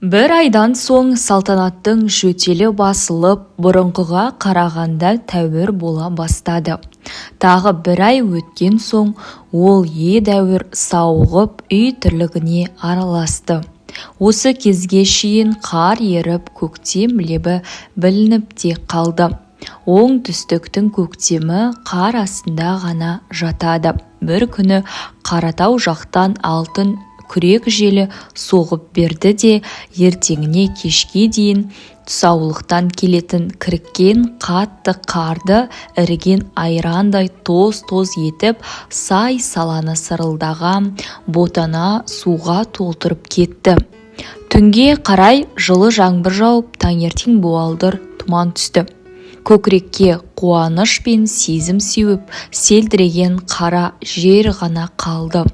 Бір айдан соң Салтанаттың жөтелі басылып, бұрынғыға қарағанда тәуір бола бастады. Тағы бір ай өткен соң ол едәуір сауығып, үй тірлігіне араласты. Осы кезге шейін қар еріп, көктем лебі білініп те қалды. Оңтүстіктің көктемі қар астында ғана жатады. Бір күні Қаратау жақтан алтын күрек желі соғып берді де, ертеңіне кешке дейін тұсаулықтан келетін кіріккен қатты қарды іріген айрандай тоз-тоз етіп, сай-саланы сырылдаған ботана суға толтырып кетті. Түнге қарай жылы жаңбыр жауып, таңертең буалдыр тұман түсті. Көкірекке қуаныш пен сезім сеуіп, селдіреген қара жер ғана қалды.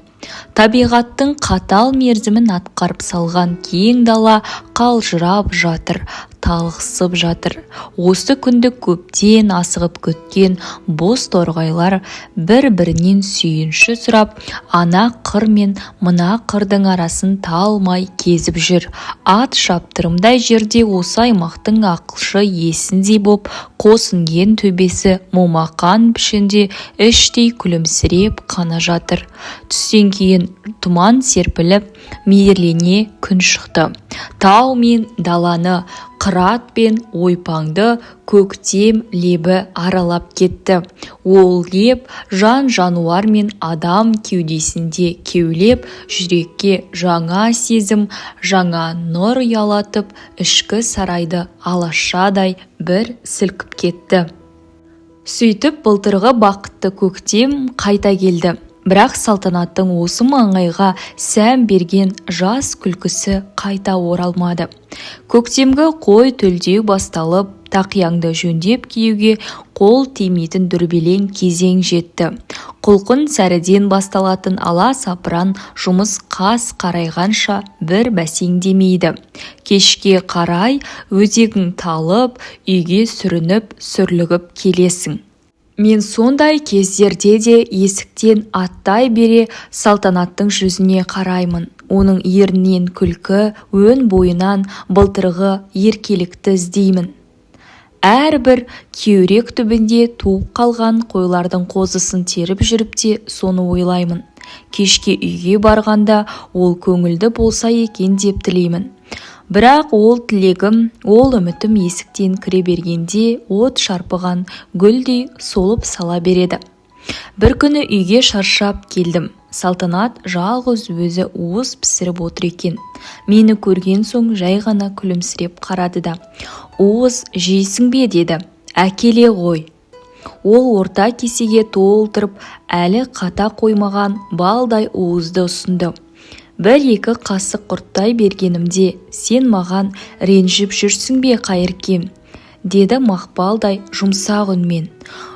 Табиғаттың қатал мерзімін атқарып салған кең дала қалжырап жатыр, талықсып жатыр. Осы күнді көптен асығып күткен боз торғайлар бір-бірінен сүйінші сұрап, ана қыр мен мына қырдың арасын талмай кезіп жүр. Ат шаптырымдай жерде осы аймақтың ақылшы иесіндей боп қос інген төбесі момақан пішінде іштей күлімсіреп қана жатыр. Түстен кейін тұман серпіліп, мейірлене күн шықты. Тау мен даланы, қырат пен ойпаңды көктем лебі аралап кетті. Ол леп жан-жануар мен адам кеудесінде кеулеп, жүрекке жаңа сезім, жаңа нұр ұялатып, ішкі сарайды алашадай бір сілкіп кетті. Сөйтіп былтырғы бақытты көктем қайта келді. Бірақ Салтанаттың осы маңайға сән берген жас күлкісі қайта оралмады. Көктемгі қой төлдеу басталып, тақияңды жөндеп киюге қол тимейтін дүрбелең кезең жетті. Құлқын сәріден басталатын ала-сапыран жұмыс қас қарайғанша бір бәсеңдемейді. Кешке қарай өзегің талып, үйге сүрініп, сүрлігіп келесің. Мен сондай кездерде де есіктен аттай бере Салтанаттың жүзіне қараймын. Оның ернінен күлкі, өн бойынан былтырғы еркелікті іздеймін. Әрбір кеурек түбінде туып қалған қойлардың қозысын теріп жүріп те соны ойлаймын. Кешке үйге барғанда ол көңілді болса екен деп тілеймін. Бірақ ол тілегім, ол үмітім есіктен кіре бергенде от шарпыған гүлдей солып сала береді. Бір күні үйге шаршап келдім. Салтанат жалғыз өзі уыз пісіріп отыр екен. Мені көрген соң жай ғана күлімсіреп қарады да, «Уыз жейсің бе?» деді. «Әкеле ғой». Ол орта кесеге толтырып, әлі қата қоймаған балдай уызды ұсынды. Бір-екі қасық ұрттай бергенімде, «Сен маған ренжіп жүрсің бе, Қайыркем?» деді мақпалдай жұмсақ үнмен.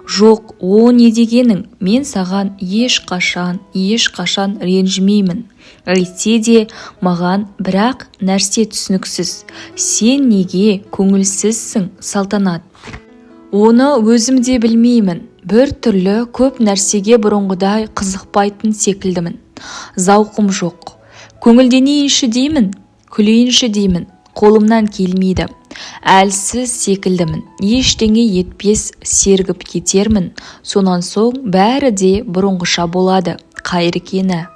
«Жоқ, о не дегенің, мен саған ешқашан, ешқашан ренжімеймін. Әйтсе де маған бірақ нәрсе түсініксіз. Сен неге көңілсізсің, Салтанат?» «Оны өзім де білмеймін. Бір түрлі көп нәрсеге бұрынғыдай қызықпайтын секілдімін. Зауқым жоқ. Көңілденейінші деймін, күлейінші деймін, қолымнан келмейді. Әлсіз секілдімін, ештеңе етпес сергіп кетермін, сонан соң бәрі де бұрынғыша болады, Қайыркені».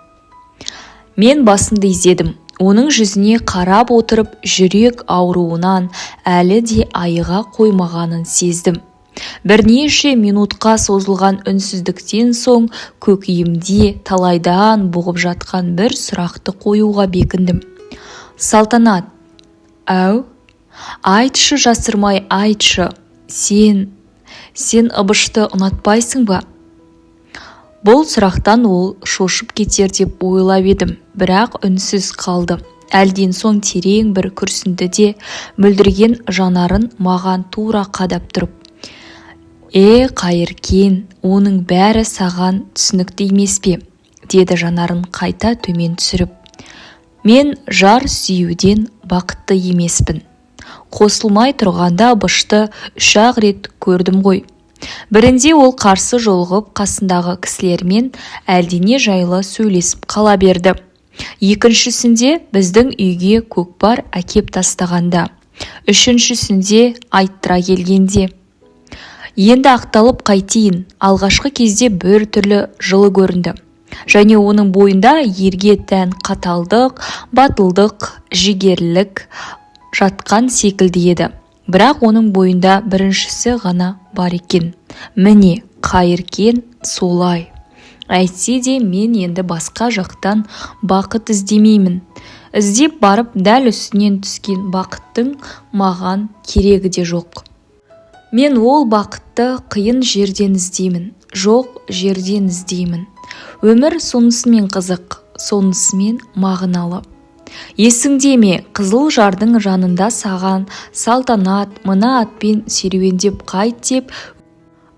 Мен басымды изедім. Оның жүзіне қарап отырып, жүрек ауруынан әлі де айыға қоймағанын сездім. Бірнеше минутқа созылған үнсіздіктен соң көкейімде талайдан бұғып жатқан бір сұрақты қоюға бекіндім. «Салтанат, әу, айтшы, жасырмай айтшы, сен Ыбышты ұнатпайсың ба?» Бұл сұрақтан ол шошып кетер деп ойлап едім, бірақ үнсіз қалды. Әлден соң терең бір күрсінді де, мөлдіреген жанарын маған тура қадап тұрып, «Е, Қайыркен, оның бәрі саған түсінікті емес пе?» деді жанарын қайта төмен түсіріп. «Мен жар сүюден бақытты емеспін. Қосылмай тұрғанда Ыбышты үш-ақ рет көрдім ғой. Бірінде ол қарсы жолығып, қасындағы кісілермен әлдене жайлы сөйлесіп қала берді. Екіншісінде біздің үйге көкпар әкеп тастағанда. Үшіншісінде айттыра келгенде. Енді ақталып қайтейін, алғашқы кезде бір түрлі жылы көрінді. Және оның бойында ерге тән қаталдық, батылдық, жігерлік жатқан секілді еді. Бірақ оның бойында біріншісі ғана бар екен. Міне, Қайыркен солай. Әйтсе де мен енді басқа жақтан бақыт іздемеймін. Іздеп барып дәл үстінен түскен бақыттың маған керегі де жоқ. Мен ол бақытты қиын жерден іздеймін, жоқ жерден іздеймін. Өмір сонысымен қызық, сонысымен мағыналы. Есіңде ме, Қызыл жардың жанында саған Салтанат мына атпен серуендеп қайт деп,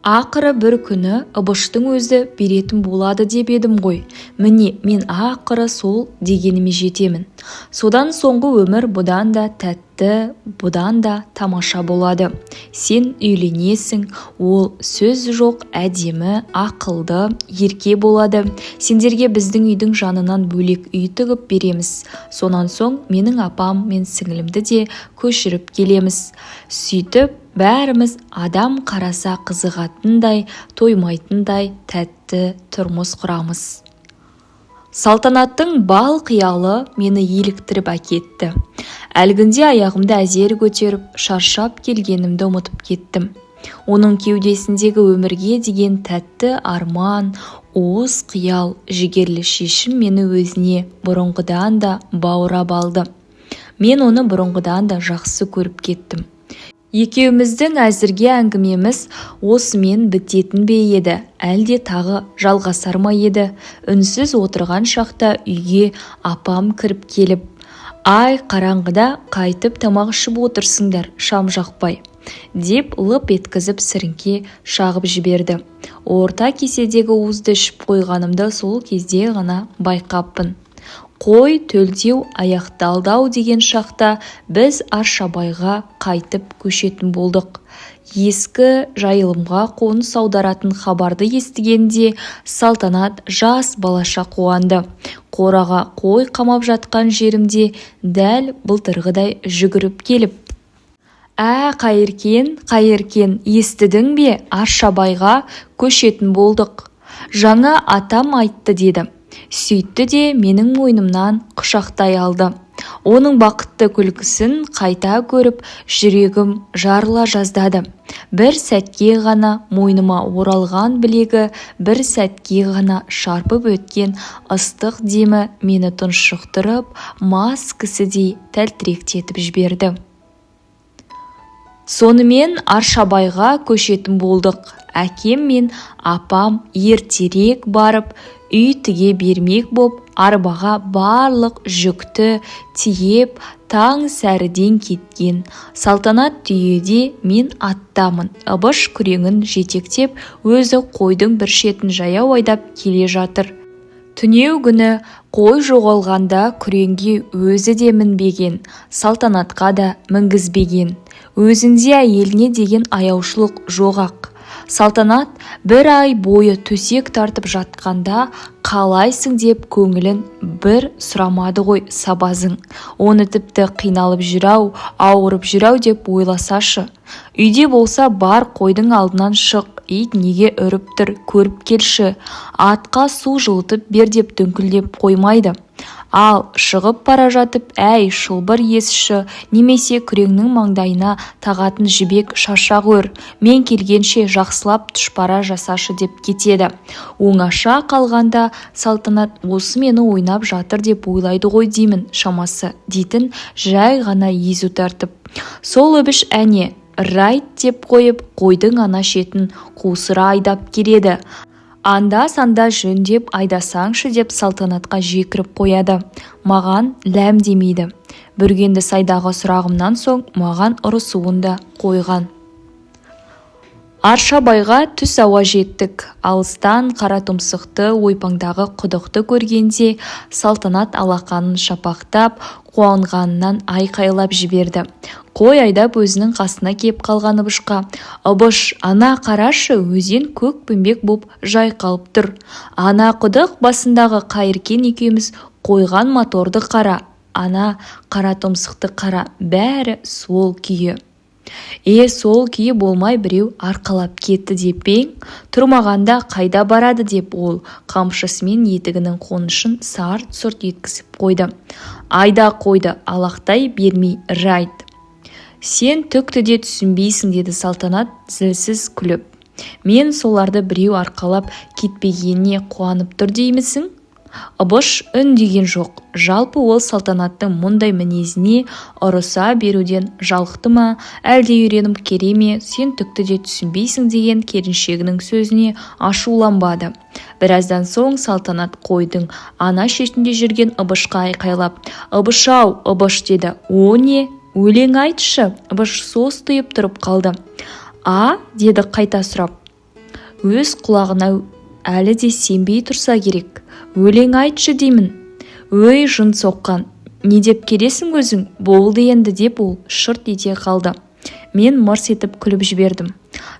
ақыры бір күні Ыбыштың өзі беретін болады деп едім ғой. Міне, мен ақыры сол дегеніме жетемін. Содан соңғы өмір бұдан да тәтті, бұдан да тамаша болады. Сен үйленесің, ол сөз жоқ әдемі, ақылды, ерке болады. Сендерге біздің үйдің жанынан бөлек үй тігіп береміз. Сонан соң менің апам мен сіңілімді де көшіріп келеміз. Сөйтіп бәріміз адам қараса қызығатындай, тоймайтындай тәтті тұрмыс құрамыз. Салтанаттың бал қиялы мені еліктіріп әкетті. Әлгінде аяғымды әзер көтеріп, шаршап келгенімді ұмытып кеттім. Оның кеудесіндегі өмірге деген тәтті арман, уыз қиял, жігерлі шешім мені өзіне бұрынғыдан да баурап алды. Мен оны бұрынғыдан да жақсы көріп кеттім. Екеуміздің әзірге әңгімеміз осымен бітетін бе еді, әлде тағы жалғасар ма еді? Үнсіз отырған шақта үйге апам кіріп келіп, «Ай, қараңғыда қайтып тамақ ішіп отырсыңдар, шам жақпай», деп лып еткізіп сіріңке шағып жіберді. Орта кеседегі уызды ішіп қойғанымды сол кезде ғана байқаппын. Қой төлдеу аяқталды-ау деген шақта біз Аршабайға қайтып көшетін болдық. Ескі жайылымға қоныс аударатын хабарды естігенде Салтанат жас балаша қуанды. Қораға қой қамап жатқан жерімде дәл былтырғыдай жүгіріп келіп, «Ә, Қайыркен, Қайыркен, естідің бе, Аршабайға көшетін болдық. Жаңа атам айтты», деді. Сөйтті де менің мойнымнан құшақтай алды. Оның бақытты күлкісін қайта көріп, жүрегім жарыла жаздады. Бір сәтке ғана мойныма оралған білегі, бір сәтке ғана шарпып өткен ыстық демі мені тұншықтырып, мас кісідей тәлтіректетіп жіберді. Сонымен Аршабайға көшетін болдық. Әкем мен апам ертерек барып, үй тіге бермек боп, арбаға барлық жүкті тиеп, таң сәріден кеткен. Салтанат түйеде, мен аттамын. Ыбыш күреңін жетектеп, өзі қойдың бір шетін жаяу айдап келе жатыр. Түнеу күні қой жоғалғанда күреңге өзі де мінбеген, Салтанатқа да мінгізбеген. Өзінде әйеліне деген аяушылық жоқ-ақ. Салтанат бір ай бойы төсек тартып жатқанда қалайсың деп көңілін бір сұрамады ғой сабазың. Оны тіпті қиналып жүр-ау, ауырып жүр-ау деп ойласашы. Үйде болса, бар қойдың алдынан шық, ит неге үріп тұр, көріп келші, атқа су жылытып бер деп дүңкілдеп қоймайды. Ал шығып бара жатып, әй, шылбыр есші немесе күреңнің маңдайына тағатын жібек шашақ өр, мен келгенше жақсылап тұшпара жасашы деп кетеді. Оңаша қалғанда Салтанат осы мені ойнап жатыр деп ойлайды ғой деймін шамасы, дейтін жай ғана езу тартып. Сол Үбіш әне, райт деп қойып, қойдың ана шетін қусыра айдап келеді. Анда-санда жөндеп айдасаңшы деп Салтанатқа жекіріп қояды. Маған ләм демейді. Бүргенді сайдағы сұрағымнан соң маған ұрысуын да қойған. Аршабайға түс ауа жеттік. Алыстан қара тұмсықты ойпаңдағы құдықты көргенде Салтанат алақанын шапақтап, қуанғанынан айқайлап жіберді. Қой айдап өзінің қасына кеп қалған Ыбышқа, «Ыбыш, ана қарашы, өзен көкпеңбек боп жайқалып тұр. Ана құдық басындағы Қайыркен екеуміз Қойған моторды қара, ана қаратұмсықты қара, бәрі сол күйі. Е, сол күйі болмай біреу арқалап кетті деп пе ең? Тұрмағанда қайда барады, деп ол қамшысымен етігінің қонышын сарт-сұрт еткізіп қойды. Айда қойды, алақтай бермей райт. Сен түкті де түсінбейсің, деді Салтанат зілсіз күліп. Мен соларды біреу арқалап кетпегеніне қуанып тұр деймісің? Ыбыш үндеген жоқ. Жалпы ол Салтанаттың мұндай мінезіне ұрыса беруден жалықты ма, әлде үйреніп келе ме, сен түкті де түсінбейсің деген келіншегінің сөзіне ашуланбады. Біраздан соң Салтанат қойдың ана шетінде жүрген Ыбышқа айқайлап: «Ыбыш-ау, Ыбыш!» – деді. «О не? Өлең айтшы!» Ыбыш состиып тұрып қалды. «А?» – деді қайта сұрап. Өз құлағына әлі де сенбей тұрса керек. «Өлең айтшы деймін!» «Өй, жын соққан, не деп келесің өзің? Болды енді!» – деп ол шырт ете қалды. Мен мырс етіп күліп жібердім.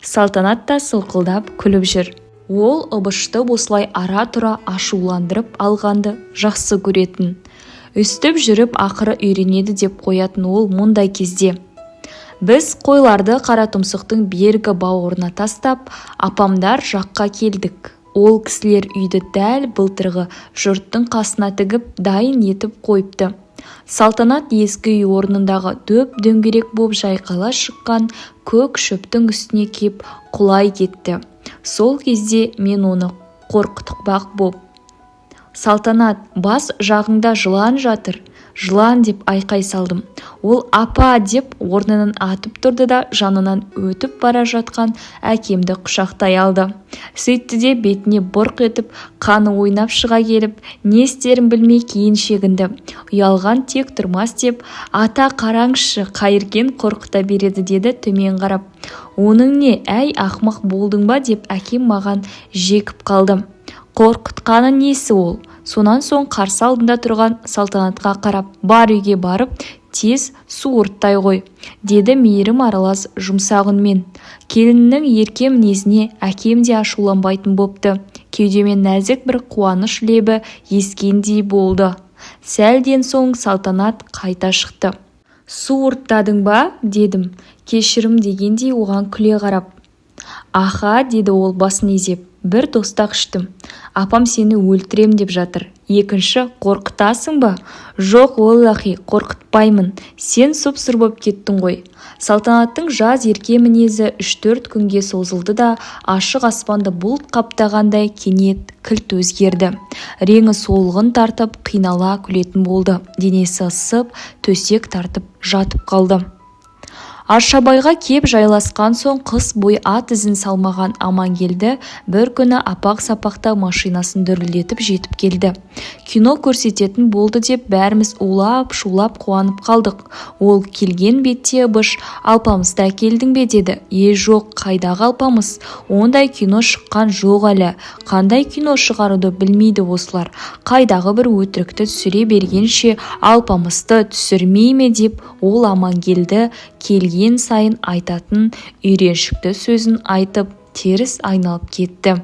Салтанат та сылқылдап күліп жүр. Ол Ыбышты осылай ара-тұра ашуландырып алғанды жақсы көретін. Өстіп жүріп ақыры үйренеді деп қоятын ол мұндай кезде. Біз қойларды Қаратұмсықтың бергі бауырына тастап, апамдар жаққа келдік. Ол кісілер үйді дәл былтырғы жұрттың қасына тігіп, дайын етіп қойыпты. Салтанат ескі үй орнындағы дөп-дөңгелек боп жайқала шыққан көк шөптің үстіне кеп құлай кетті. Сол кезде мен оны қорқытпақ боп: «Салтанат, бас жағыңда жылан жатыр, жылан!» – деп айқай салдым. Ол «Апа!» деп орнынан атып тұрды да, жанынан өтіп бара жатқан әкемді құшақтай алды. Сөйтті де бетіне бұрқ етіп қаны ойнап шыға келіп, не істерін білмей кейін шегінді. «Ұялған тек тұрмас деп, ата, қараңызшы, Қайыркен қорқыта береді», – деді төмен қарап. «Оның не, әй, ақымақ болдың ба?» – деп әкем маған жекіп қалды. «Қорқытқаны несі ол?» Сонан соң қарсы алдында тұрған Салтанатқа қарап: «Бар, үйге барып тез суырттай ғой», – деді мейірім аралас жұмсақ үнмен. Келінінің ерке мінезіне әкем де ашуланбайтын бопты. Кеудеме нәзік бір қуаныш лебі ескендей болды. Сәлден соң Салтанат қайта шықты. «Суырттадың ба?» – дедім кешірім дегендей оған күле қарап. «Аха», – деді ол басын изеп. «Бір тостақ іштім. Апам сені өлтірем деп жатыр. Екінші қорқытасың ба?» «Жоқ, оллаһи, қорқытпаймын. Сен сұп-сұр боп кеттің ғой». Салтанаттың жаз ерке мінезі 3-4 күнге созылды да, ашық аспанды бұлт қаптағандай кенет кілт өзгерді. Реңі солғын тартып, қинала күлетін болды. Денесі ысып, төсек тартып жатып қалды. Аршабайға кеп жайласқан соң қыс бойы ат ізін салмаған Амангелді бір күні апақ-сапақта машинасын дүрілдетіп жетіп келді. Кино көрсететін болды деп бәріміз улап-шулап қуанып қалдық. Ол келген бетте Ыбыш: «Алпамысты әкелдің бе?» – деді. «Е, жоқ, қайдағы Алпамыс? Ондай кино шыққан жоқ әлі. Қандай кино шығаруды білмейді осылар. Қайдағы бір өтірікті түсіре бергенше Алпамысты түсірмей ме?» – деп ол Амангелді келген сайын айтатын үйреншікті сөзін айтып, теріс айналып кетті.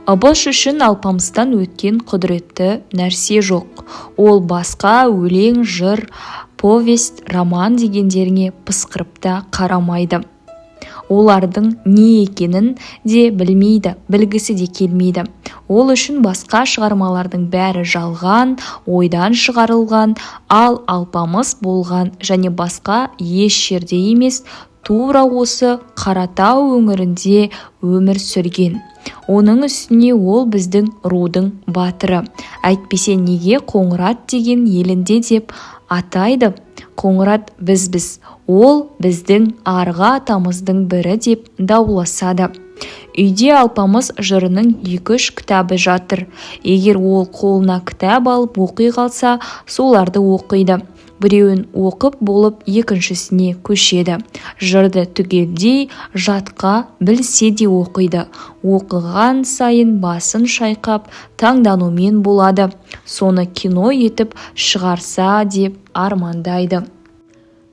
Ыбыш үшін Алпамыстан өткен құдіретті нәрсе жоқ. Ол басқа өлең, жыр, повесть, роман дегендеріңе пысқырып та қарамайды. Олардың не екенін де білмейді, білгісі де келмейді. Ол үшін басқа шығармалардың бәрі жалған, ойдан шығарылған, ал Алпамыс болған және басқа еш жерде емес, тура осы Қаратау өңірінде өмір сүрген. Оның үстіне ол біздің рудың батыры. Әйтпесе неге Қоңырат деген елінде деп атайды? Қоңырат бізбіз, ол біздің арғы атамыздың бірі деп дауласады. Үйде Алпамыс жырының 2-3 кітабы жатыр. Егер ол қолына кітап алып оқи қалса, соларды оқиды. Біреуін оқып болып, екіншісіне көшеді. Жырды түгелдей жатқа білсе де оқиды. Оқыған сайын басын шайқап, таңданумен болады. Соны кино етіп шығарса деп армандайды.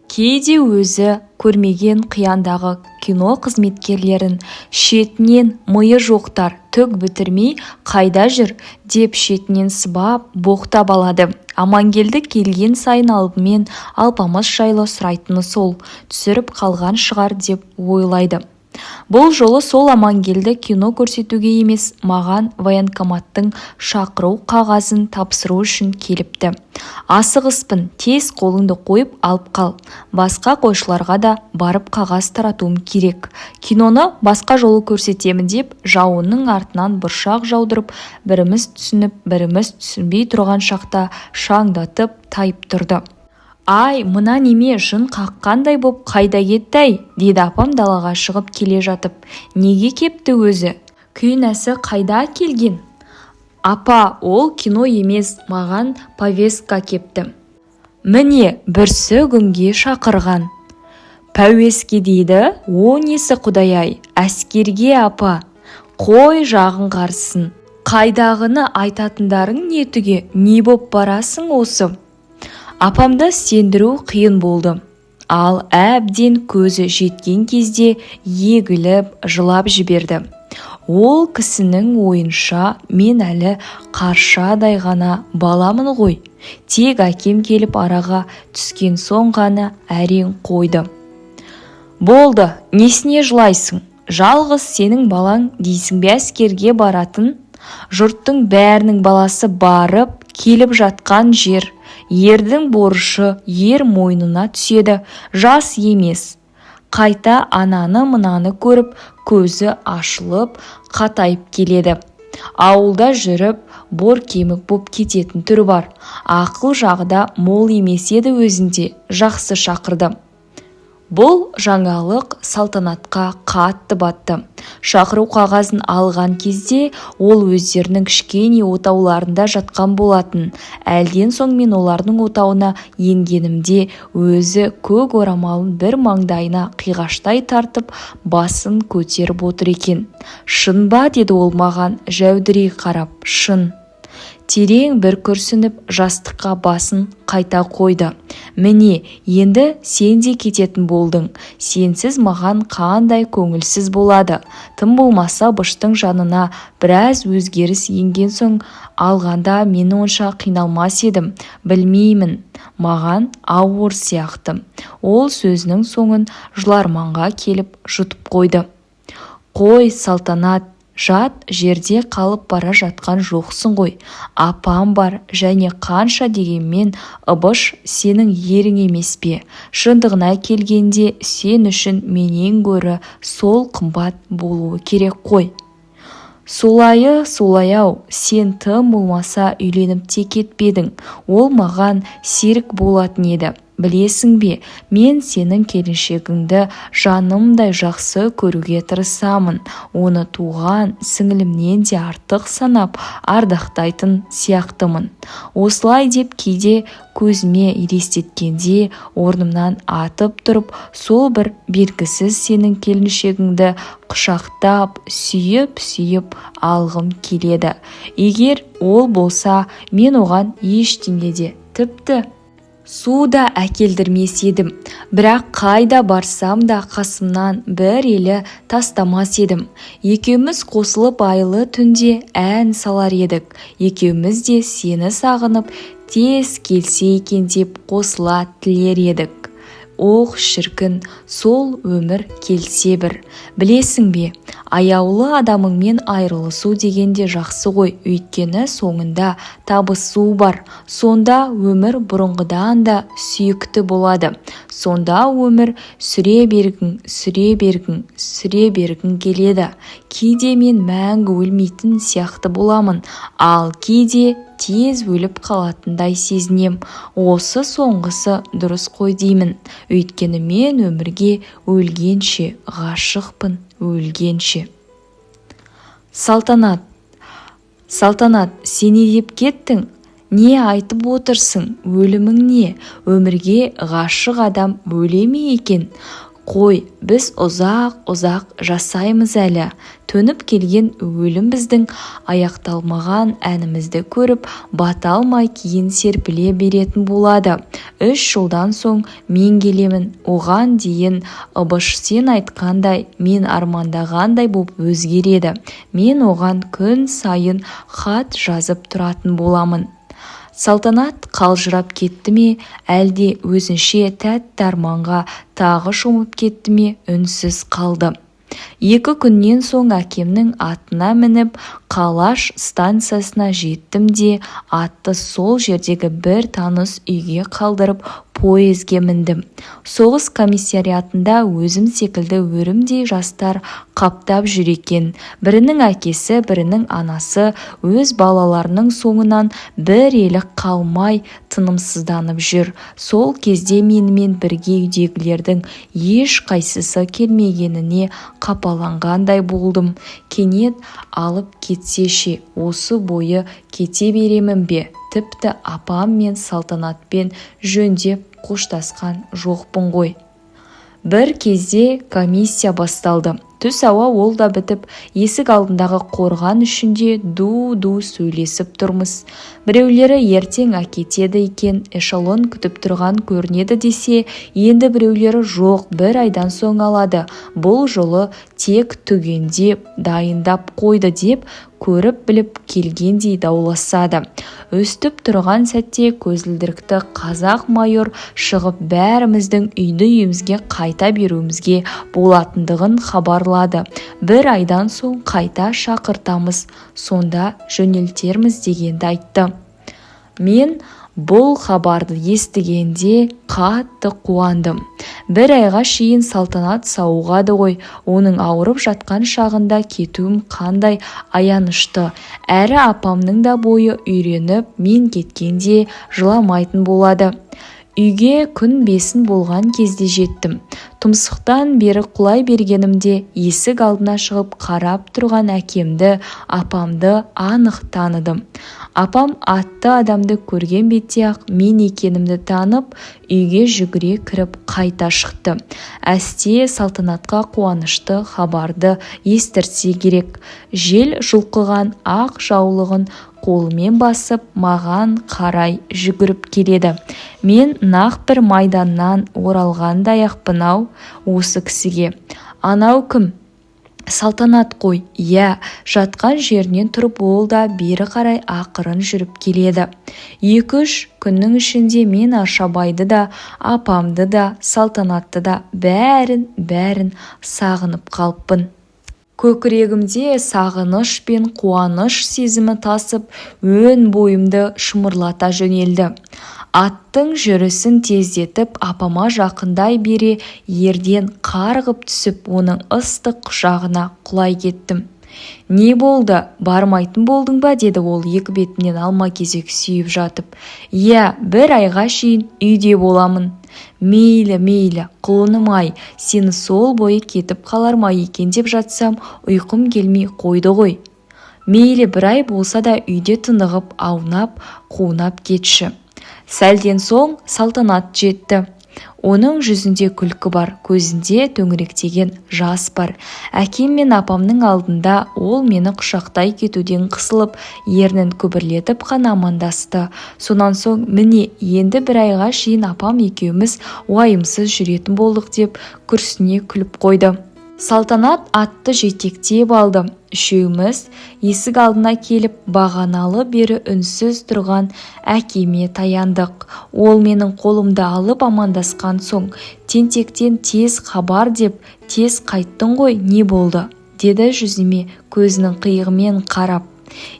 Кейде өзі көрмеген қияндағы кино қызметкерлерін шетінен миы жоқтар, Түк бітірмей қайда жүр?» деп шетінен сыбап, боқтап алады. Амангелді келген сайын алдымен Алпамыс жайлы сұрайтыны сол, түсіріп қалған шығар деп ойлайды. Бұл жолы сол Амангелді кино көрсетуге емес, маған военкоматтың шақыру қағазын тапсыру үшін келіпті. «Асығыспын, тез қолыңды қойып алып қал. Басқа қойшыларға да барып қағаз таратуым керек. Киноны басқа жолы көрсетемін», – деп жауынның артынан бұршақ жаудырып, біріміз түсініп, біріміз түсінбей тұрған шақта шаңдатып тайып тұрды. «Ай, мына неме жын қаққандай боп қайда кетті-ай?» – деді апам далаға шығып келе жатып. «Неге кепті өзі? Күйінәсі қайда келген?» «Апа, ол кино емес, маған повестка кепті. Міне, бүрсі күнге шақырған». «Пәуеске дейді, о несі, құдай-ай?» «Әскерге, апа». «Қой, жағың қарысын. Қайдағыны айтатындарың не түге? Не боп барасың осы?» Апамды сендіру қиын болды. Ал әбден көзі жеткен кезде егіліп жылап жіберді. Ол кісінің ойынша, мен әлі қаршадай ғана баламын ғой. Тек әкем келіп араға түскен соң ғана әрең қойды. «Болды, несіне жылайсың? Жалғыз сенің балаң дейсің бе әскерге баратын? Жұрттың бәрінің баласы барып, келіп жатқан жер. Ердің борышы ер мойнына түседі. Жас емес. Қайта ананы-мынаны көріп, көзі ашылып, қатайып келеді. Ауылда жүріп, боркемік боп кететін түрі бар. Ақыл жағы да мол емес еді өзінде. Жақсы шақырды». Бұл жаңалық Салтанатқа қатты батты. Шақыру қағазын алған кезде ол өздерінің кішкене отауларында жатқан болатын. Әлден соң мен олардың отауына енгенімде, өзі көк орамалын бір маңдайына қиғаштай тартып, басын көтеріп отыр екен. «Шын ба?» – деді ол маған жәудірей қарап. «Шын». Терең бір күрсініп, жастыққа басын қайта қойды. «Міне, енді сен де кететін болдың. Сенсіз маған қандай көңілсіз болады. Тым болмаса Ыбыштың жанына біраз өзгеріс енген соң алғанда мен онша қиналмас едім. Білмеймін, маған ауыр сияқты». Ол сөзінің соңын жыларманға келіп жұтып қойды. «Қой, Салтанат, жат жерде қалып бара жатқан жоқсың ғой. Апам бар және қанша дегенмен Ыбыш сенің ерің емес пе? Шындығына келгенде, сен үшін менен гөрі сол қымбат болуы керек қой». «Солайы солай-ау. Сен тым болмаса үйленіп те кетпедің. Ол маған серік болатын еді. Білесің бе, мен сенің келіншегіңді жанымдай жақсы көруге тырысамын. Оны туған сіңілімнен де артық санап, ардақтайтын сияқтымын. Осылай деп кейде көзіме елестеткенде, орнымнан атып тұрып, сол бір белгісіз сенің келіншегіңді құшақтап, сүйіп-сүйіп алғым келеді. Егер ол болса, мен оған ештеңе де, тіпті су да әкелдірмес едім. Бірақ қайда барсам да, қасымнан бір елі тастамас едім. Екеуміз қосылып айлы түнде ән салар едік. Екеуміз де сені сағынып, тез келсе екен деп қосыла тілер едік. Ох, шіркін, сол өмір келсе бір. Білесің бе, аяулы адамыңмен айырылысу деген де жақсы ғой. Өйткені соңында табысу бар. Сонда өмір бұрынғыдан да сүйікті болады. Сонда өмір сүре бергің, сүре бергің, сүре бергің келеді. Кейде мен мәңгі өлмейтін сияқты боламын, ал кейде тез өліп қалатындай сезінем. Осы соңғысы дұрыс қой деймін. Өйткені мен өмірге өлгенше ғашықпын, өлгенше». «Салтанат, Салтанат, сен не деп кеттің? Не айтып отырсың? Өлімің не? Өмірге ғашық адам өле ме екен?» Қой, біз ұзақ-ұзақ жасаймыз әлі. Төніп келген өлім біздің аяқталмаған әнімізді көріп, бата алмай кейін серпіле беретін болады. 3 жылдан соң мен келемін. Оған дейін Ыбыш сен айтқандай, мен армандағандай боп өзгереді. Мен оған күн сайын хат жазып тұратын боламын. Салтанат қалжырап кетті ме, әлде өзінше тәтті арманға тағы шомып кетті ме, үнсіз қалды. 2 күннен соң әкемнің атына мініп, Қалаш станциясына жеттім де, атты сол жердегі бір таныс үйге қалдырып, поезге міндім. Соғыс комиссариатында өзім секілді өрімдей жастар қаптап жүр екен. Бірінің әкесі, бірінің анасы өз балаларының соңынан бір елі қалмай тынымсызданып жүр. Сол кезде менімен бірге үйдегілердің ешқайсысы келмегеніне қапаланғандай болдым. Кенет алып кетсе ше, осы бойы кете беремін бе? Тіпті апам мен Салтанатпен жөндеп қоштасқан жоқпын ғой. Бір кезде комиссия басталды. Түс ауа ол да бітіп, есік алдындағы қорған ішінде ду-ду сөйлесіп тұрмыз. Біреулері ертең әкетеді екен, эшелон күтіп тұрған көрінеді десе, енді біреулері жоқ, бір айдан соң алады, бұл жолы тек түгендеп дайындап қойды деп көріп-біліп келгендей дауласады. Өстіп тұрған сәтте көзілдірікті қазақ майор шығып, бәріміздің үйді-үйімізге қайта беруімізге болатындығын хабарлады. Бір айдан соң қайта шақыртамыз, сонда жөнелтерміз дегенді айтты. Мен бұл хабарды естігенде қатты қуандым. Бір айға шейін Салтанат сауығады ғой. Оның ауырып жатқан шағында кетуім қандай аянышты. Әрі апамның да бойы үйреніп, мен кеткенде жыламайтын болады. Үйге күн бесін болған кезде жеттім. Тұмсықтан бері құлай бергенімде есік алдына шығып қарап тұрған әкемді, апамды анық таныдым. Апам атты адамды көрген бетте-ақ мен екенімді танып, үйге жүгіре кіріп қайта шықты. Әсте Салтанатқа қуанышты хабарды естіртсе керек, жел жұлқыған ақ жаулығын қолымен басып, маған қарай жүгіріп келеді. Мен нақ бір майданнан оралғандай-ақпын-ау осы кісіге. Анау кім? Салтанат қой. Иә, жатқан жерінен тұрып, ол да бері қарай ақырын жүріп келеді. 2-3 күннің ішінде мен Аршабайды да, апамды да, Салтанатты да, бәрін-бәрін сағынып қалыппын. Көкірегімде сағыныш пен қуаныш сезімі тасып, өн бойымды шымырлата жөнелді. Аттың жүрісін тездетіп, апама жақындай бере ерден қарғып түсіп, оның ыстық құшағына құлай кеттім. «Не болды, бармайтын болдың ба?» – деді ол екі бетімнен алма-кезек сүйіп жатып. «Иә, бір айға шейін үйде боламын». «Мейлі, мейлі, құлыным-ай, сені сол бойы кетіп қалар ма екен деп жатсам, ұйқым келмей қойды ғой. Мейлі, бір ай болса да үйде тынығып, аунап, қунап кетші». Сәлден соң Салтанат жетті. Оның жүзінде күлкі бар, көзінде төңіректеген жас бар. Әкем мен апамның алдында ол мені құшақтай кетуден қысылып, ернін күбірлетіп қана амандасты. Сонан соң: «Міне, енді бір айға шейін апам екеуміз уайымсыз жүретін болдық», – деп күрсіне күліп қойды. Салтанат атты жетектеп алды. Үшеуміз есік алдына келіп, бағаналы бері үнсіз тұрған әкеме таяндық. Ол менің қолымды алып амандасқан соң: «Тентектен тез хабар деп тез қайттың ғой, не болды?» – деді жүзіме көзінің қиығымен қарап.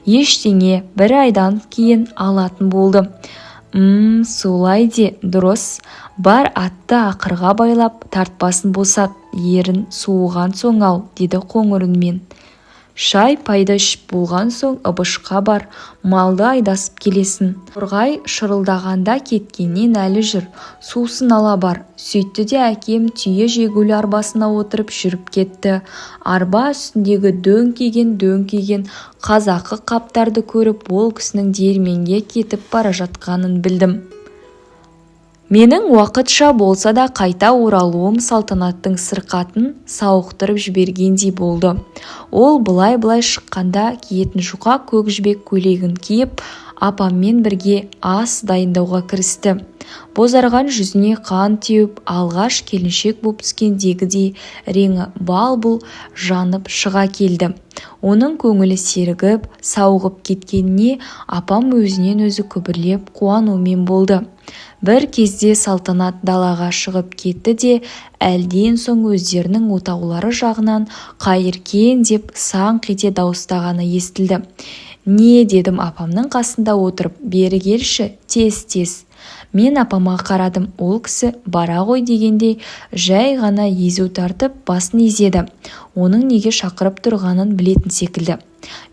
«Ештеңе, бір айдан кейін алатын болды». «М, солай де, дұрыс. Бар, атты ақырға байлап, тартпасын босат, ерін суыған соң ал», – деді қоңыр үнмен. «Шай-пайды ішіп болған соң Ыбышқа бар, малды айдасып келесің. Торғай шырылдағанда кеткеннен әлі жүр, сусын ала бар». Сөйтті де әкем түйе жегулі арбасына отырып жүріп кетті. Арба үстіндегі дөңкиген-дөңкиген қазақы қаптарды көріп, ол кісінің диірменге кетіп бара жатқанын білдім. Менің уақытша болса да қайта оралуым Салтанаттың сырқатын сауықтырып жібергендей болды. Ол былай-былай шыққанда киетін жұқа көк жібек көйлегін киіп, апаммен бірге ас дайындауға кірісті. Бозарған жүзіне қан теуіп, алғаш келіншек боп түскендегідей реңі бал-бұл жанып шыға келді. Оның көңілі сергіп, сауығып кеткеніне апам өзінен өзі күбірлеп қуанумен болды. Бір кезде Салтанат далаға шығып кетті де, әлден соң өздерінің отаулары жағынан «Қайыркен!» деп саңқ ете дауыстағаны естілді. «Не?» дедім апамның қасында отырып. «Бері келші, тез-тез!» Мен апама қарадым. Ол кісі бара ғой дегендей жай ғана езу тартып басын изеді. Оның неге шақырып тұрғанын білетін секілді.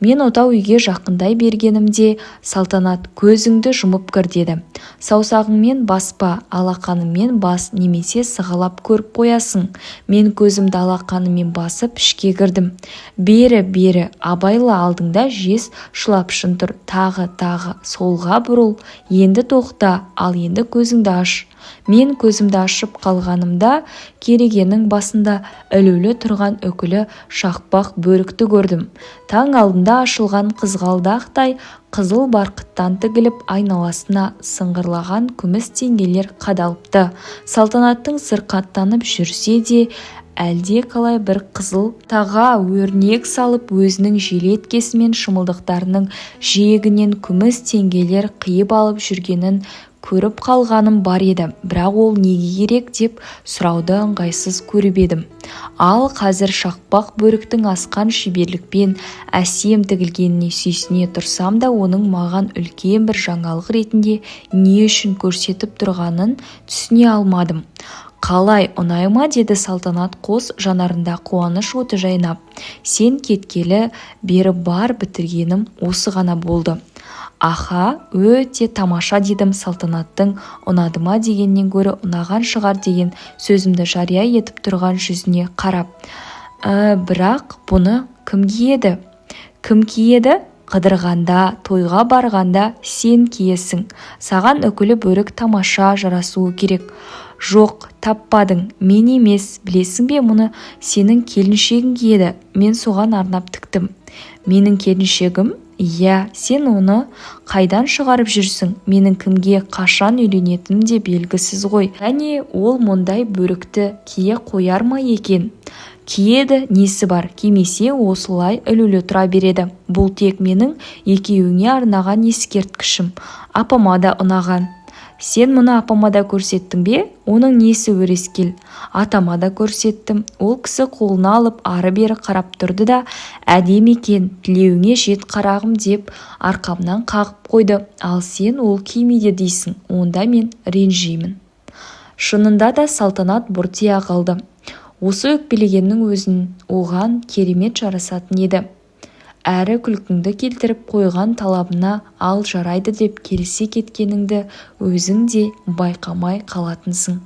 Мен отау үйге жақындай бергенімде Салтанат: «Көзіңді жұмып кір», – деді. «Саусағыңмен баспа, алақаныңмен бас немесе сығалап көріп қоясың». Мен көзімді алақаныммен басып ішке кірдім. «Бері, бері, абайла, алдыңда жез шылапшын тұр. Тағы, тағы, солға бұрыл, енді тоқта, ал енді көзіңді аш». Мен көзімді ашып қалғанымда керегенің басында ілулі тұрған үкілі шақпақ бөрікті көрдім. Таң алдында ашылған қызғалдақтай қызыл барқыттан тігіліп, айналасына сыңғырлаған күміс теңгелер қадалыпты. Салтанаттың сырқаттанып жүрсе де, әлде қалай бір қызыл таға өрнек салып, өзінің желеткесі мен шымылдықтарының жиегінен күміс теңгелер қиып алып жүргенін көріп қалғаным бар еді, бірақ ол неге керек деп сұрауды ыңғайсыз көріп едім. Ал қазір шақпақ бөріктің асқан шеберлікпен әсем тігілгеніне сүйсіне тұрсам да, оның маған үлкен бір жаңалық ретінде не үшін көрсетіп тұрғанын түсіне алмадым. «Қалай, ұнай ма?» деді Салтанат, қос жанарында қуаныш оты жайнап. «Сен кеткелі бері бар бітіргенім осы ғана болды». «Аха, өте тамаша», – дедім Салтанаттың ұнады ма дегеннен гөрі ұнаған шығар деген сөзімді жария етіп тұрған жүзіне қарап. Бірақ бұны кім киеді?» «Кім киеді? Қыдырғанда, тойға барғанда сен киесің. Саған үкілі бөрік тамаша жарасуы керек. Жоқ, таппадың, мен емес, білесің бе, мұны сенің келіншегің киеді. Мен соған арнап тіктім». «Менің келіншегім?» «Иә, сен оны қайдан шығарып жүрсің? Менің кімге қашан үйленетінім де белгісіз ғой. Және ол мұндай бөрікті кие қояр ма екен?» «Киеді, несі бар? Кимесе, осылай ілулі тұра береді. Бұл тек менің екеуіңе арнаған ескерткішім. Апама да ұнаған». «Сен мұны апама да көрсеттің бе? Оның несі өрескел?» «Атама да көрсеттім. Ол кісі қолына алып ары-бері қарап тұрды да, 'Әдемі екен, тілеуіңе жет, қарағым' деп арқамнан қағып қойды. Ал сен ол кимейді дейсің, онда мен ренжимін». Шынында да, Салтанат бұртия қалды. Осы өкпелегеннің өзін оған керемет жарасатын еді. Әрі күлкіңді келтіріп қойған талабына ал жарайды деп келісе кеткеніңді өзің де байқамай қалатынсың.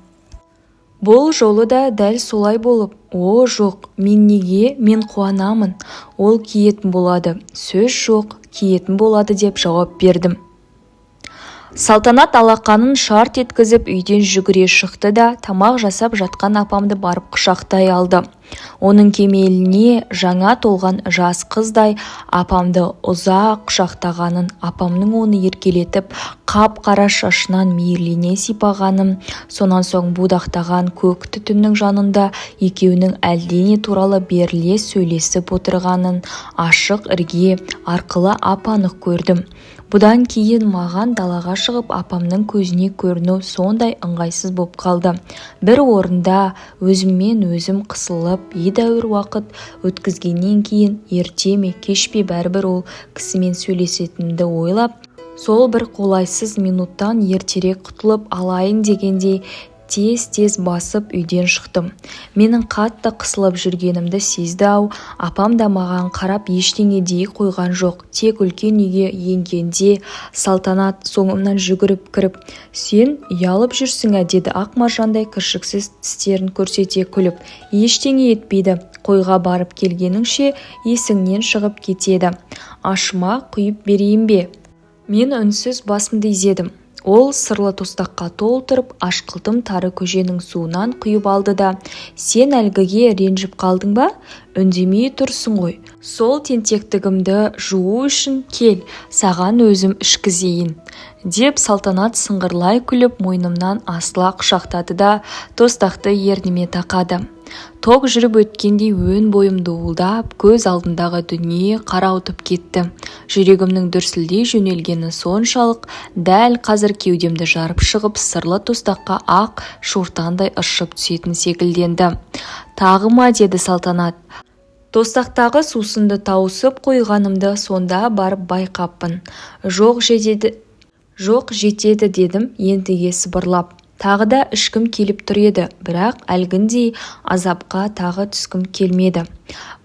Бұл жолы да дәл солай болып: «О, жоқ, мен неге, мен қуанамын. Ол киетін болады, сөз жоқ, киетін болады», – деп жауап бердім. Салтанат алақанын шарт еткізіп үйден жүгіре шықты да, тамақ жасап жатқан апамды барып құшақтай алды. Оның кемеліне жаңа толған жас қыздай апамды ұзақ құшақтағанын, апамның оны еркелетіп қап-қара шашынан мейірлене сипағанын, сонан соң будақтаған көк түтіннің жанында екеуінің әлдене туралы беріле сөйлесіп отырғанын ашық ірге арқылы ап-анық көрдім. Бұдан кейін маған далаға шығып апамның көзіне көріну сондай ыңғайсыз боп қалды. Бір орында өзіммен өзім қысылып едәуір уақыт өткізгеннен кейін ерте ме, кеш пе, бәрібір ол кісімен сөйлесетінімді ойлап, сол бір қолайсыз минуттан ертерек құтылып алайын дегендей тез-тез басып үйден шықтым. Менің қатты қысылып жүргенімді сезді-ау, апам да маған қарап ештеңе дей қойған жоқ. Тек үлкен үйге енгенде Салтанат соңымнан жүгіріп кіріп: «Сен ұялып жүрсің, ә?» – деді ақ маржандай кіршіксіз тістерін көрсете күліп. «Ештеңе етпейді, қойға барып келгеніңше есіңнен шығып кетеді. Ашыма құйып берейін бе?» Мен үнсіз басымды изедім. Ол сырлы тостаққа толтырып, ашқылтым тары көженің суынан құйып алды да: «Сен әлгіге ренжіп қалдың ба? Үндемей тұрсың ғой. Сол тентектігімді жуу үшін кел, саған өзім ішкізейін», – деп Салтанат сыңғырлай күліп, мойнымнан асыла құшақтады да, тостақты ерніме тақады. Ток жүріп өткендей өн бойым дуылдап, көз алдымдағы дүние қарауытып кетті. Жүрегімнің дүрсілдей жөнелгені соншалық, дәл қазір кеудемді жарып шығып, сырлы тостаққа ақ шортандай ыршып түсетін секілденді. «Тағы ма?» – деді Салтанат. Тостақтағы сусынды тауысып қойғанымды сонда барып байқаппын. «Жоқ, жетеді, жоқ, жетеді», – дедім ентіге сыбырлап. Тағы да ішкім келіп тұр еді, бірақ әлгіндей азапқа тағы түскім келмеді.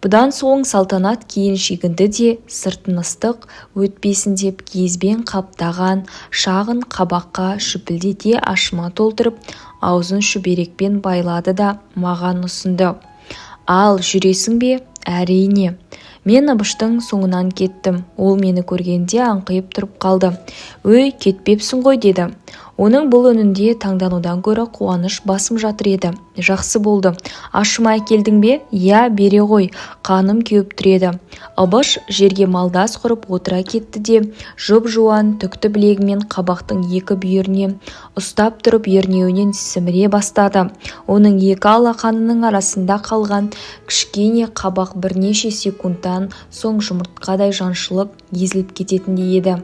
Бұдан соң Салтанат кейін шегінді де, сыртын ыстық өтпесін деп киізбен қаптаған шағын қабаққа шүпілдете ашыма толтырып, аузын шүберекпен байлады да, маған ұсынды. «Ал, жүресің бе?» «Әрине». Мен Ыбыштың соңынан кеттім. Ол мені көргенде аңқиып тұрып қалды. «Өй, кетпепсің ғой», – деді. Оның бұл үнінде таңданудан гөрі қуаныш басым жатыр еді. «Жақсы болды. Ашыма әкелдің бе?» «Иә, бере ғой, қаным кеуіп тұр еді». Ыбыш жерге малдас құрып отыра кетті де, жұп-жуан түкті білегімен қабақтың екі бүйірінен ұстап тұрып, ернеуінен сіміре бастады. Оның екі алақанының арасында қалған кішкене қабақ бірнеше секундтан соң жұмыртқадай жаншылып, езіліп кететіндей еді.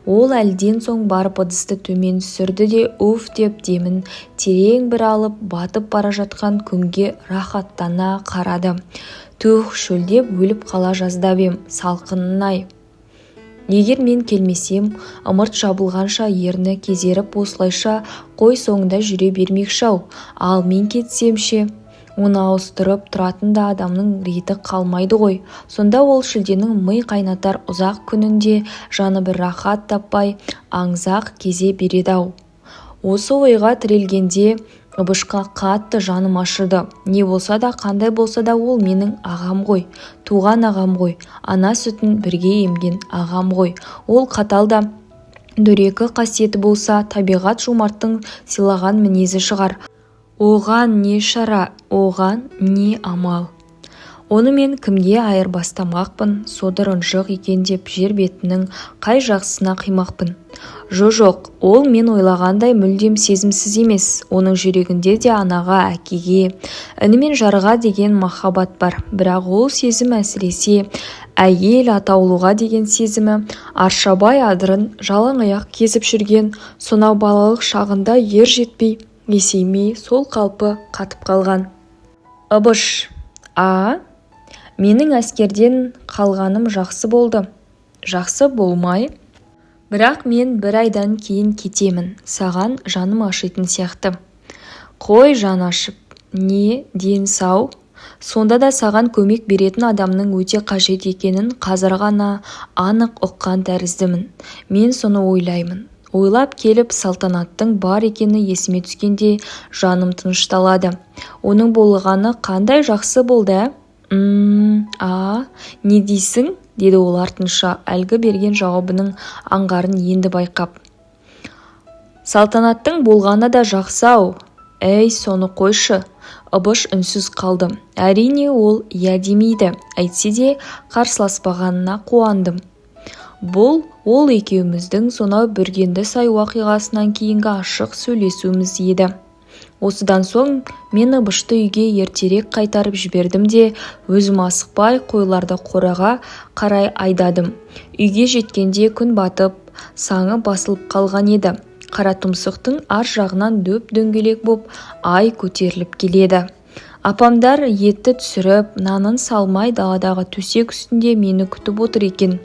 Ол әлден соң барып ыдысты төмен түсірді де, «Уф!» деп демін терең бір алып, батып бара жатқан күнге рахаттана қарады. «Түһ, шөлдеп өліп қала жаздап ем, салқынын-ай! Егер мен келмесем, ымырт жабылғанша ерні кезеріп осылайша қой соңында жүре бермекші-ау. Ал мен кетсем ше? Оны ауыстырып тұратын да адамның реті қалмайды ғой. Сонда ол шілденің ми қайнатар ұзақ күнінде жаны бір рахат таппай, аңызақ кезе береді-ау». Осы ойға тірелгенде Ыбышқа қатты жаным ашыды. Не болса да, қандай болса да, ол менің ағам ғой, туған ағам ғой, ана сүтін бірге емген ағам ғой. Ол қатал да дөрекі қасиеті болса, табиғат жомарттың сыйлаған мінезі шығар. Оған не шара, оған не амал? Оны мен кімге айырбастамақпын? Содыр ынжық екен деп жер бетінің қай жақсысына қимақпын? Жо-жоқ, ол мен ойлағандай мүлдем сезімсіз емес. Оның жүрегінде де анаға, әкеге, іні мен жарға деген махаббат бар. Бірақ ол сезім, әсіресе әйел атаулыға деген сезімі, Аршабай адырын жалаң аяқ кезіп жүрген сонау балалық шағында ер жетпей, есеймей, сол қалпы қатып қалған. «Ыбыш, а, менің әскерден қалғаным жақсы болды». «Жақсы болмай. Бірақ мен бір айдан кейін кетемін. Саған жаным ашитын сияқты». «Қой, жан ашып. Не, ден сау? Сонда да саған көмек беретін адамның өте қажет екенін қазір ғана анық ұққан тәріздімін. Мен соны ойлаймын. Ойлап келіп, Салтанаттың бар екені есіме түскенде жаным тынышталады. Оның болғаны қандай жақсы болды, ә?» «М-а, не дейсің?» – деді ол артынша, әлгі берген жауабының аңғарын енді байқап. «Салтанаттың болғаны да жақсы-ау». «Әй, соны қойшы». Ыбыш үнсіз қалды. Әрине, ол иә демейді. Әйтсе де қарсыласпағанына қуандым. Бұл ол екеуміздің сонау Бүргенді сай уақиғасынан кейінгі ашық сөйлесуіміз еді. Осыдан соң мен Ыбышты үйге ертерек қайтарып жібердім де, өзім асықпай қойларды қораға қарай айдадым. Үйге жеткенде күн батып, саңы басылып қалған еді. Қаратұмсықтың ар жағынан дөп-дөңгелек боп ай көтеріліп келеді. Апамдар етті түсіріп, нанын салмай, даладағы төсек үстінде мені күтіп отыр екен.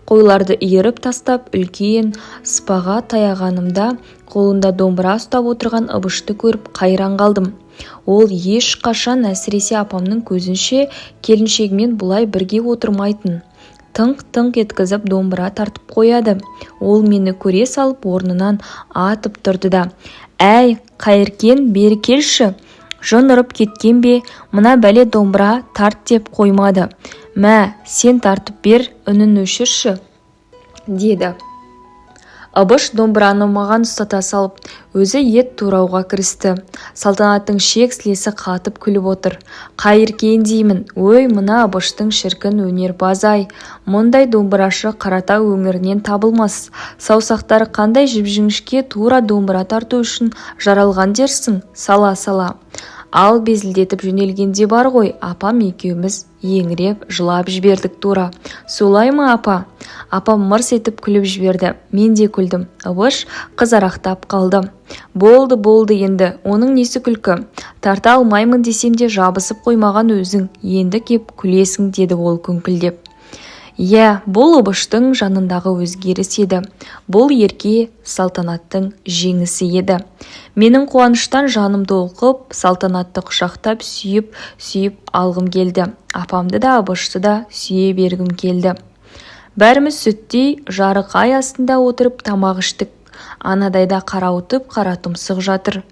Қойларды иіріп тастап, үлкен сыпаға таяғанымда, қолында домбыра ұстап отырған Ыбышты көріп қайран қалдым. Ол ешқашан, әсіресе апамның көзінше, келіншегімен бұлай бірге отырмайтын. Тыңқ-тыңқ еткізіп домбыра тартып қояды. Ол мені көре салып орнынан атып тұрды да: «Әй, Қайыркен, бері келші! Жын ұрып кеткен бе, мына бәле домбыра тарт деп қоймады. Мә, сен тартып бер, үнін өшірші», – деді. Ыбыш домбыраны маған ұстата салып, өзі ет турауға кірісті. Салтанаттың шек-сілесі қатып күліп отыр. Қайыркен деймін, өй, мына Ыбыштың шіркін өнерпазы-ай, мұндай домбырашы Қаратау өңірінен табылмас. Саусақтары қандай жіп-жіңішке, тура домбыра тарту үшін жаралған дерсің, сала-сала. Ал безілдетіп жөнелгенде бар ғой, апам екеуміз еңіреп жылап жібердік тура. Солай ма, апа? Апам мырс етіп күліп жіберді. Мен де күлдім. Ыбыш қызарақтап қалды. Болды, болды енді, оның несі күлкі? Тарта алмаймын десем де жабысып қоймаған өзің, енді кеп күлесің, деді ол күңкілдеп. Иә, бұл Ыбыштың жанындағы өзгеріс еді. Бұл ерке Салтанаттың жеңісі еді. Менің қуаныштан жаным толқып, Салтанатты құшақтап сүйіп-сүйіп алғым келді. Апамды да, Ыбышты да сүйе бергім келді. Бәріміз сүттей жарық ай астында отырып тамақ іштік. Анадайда қарауытып қара тұмсық жатыр.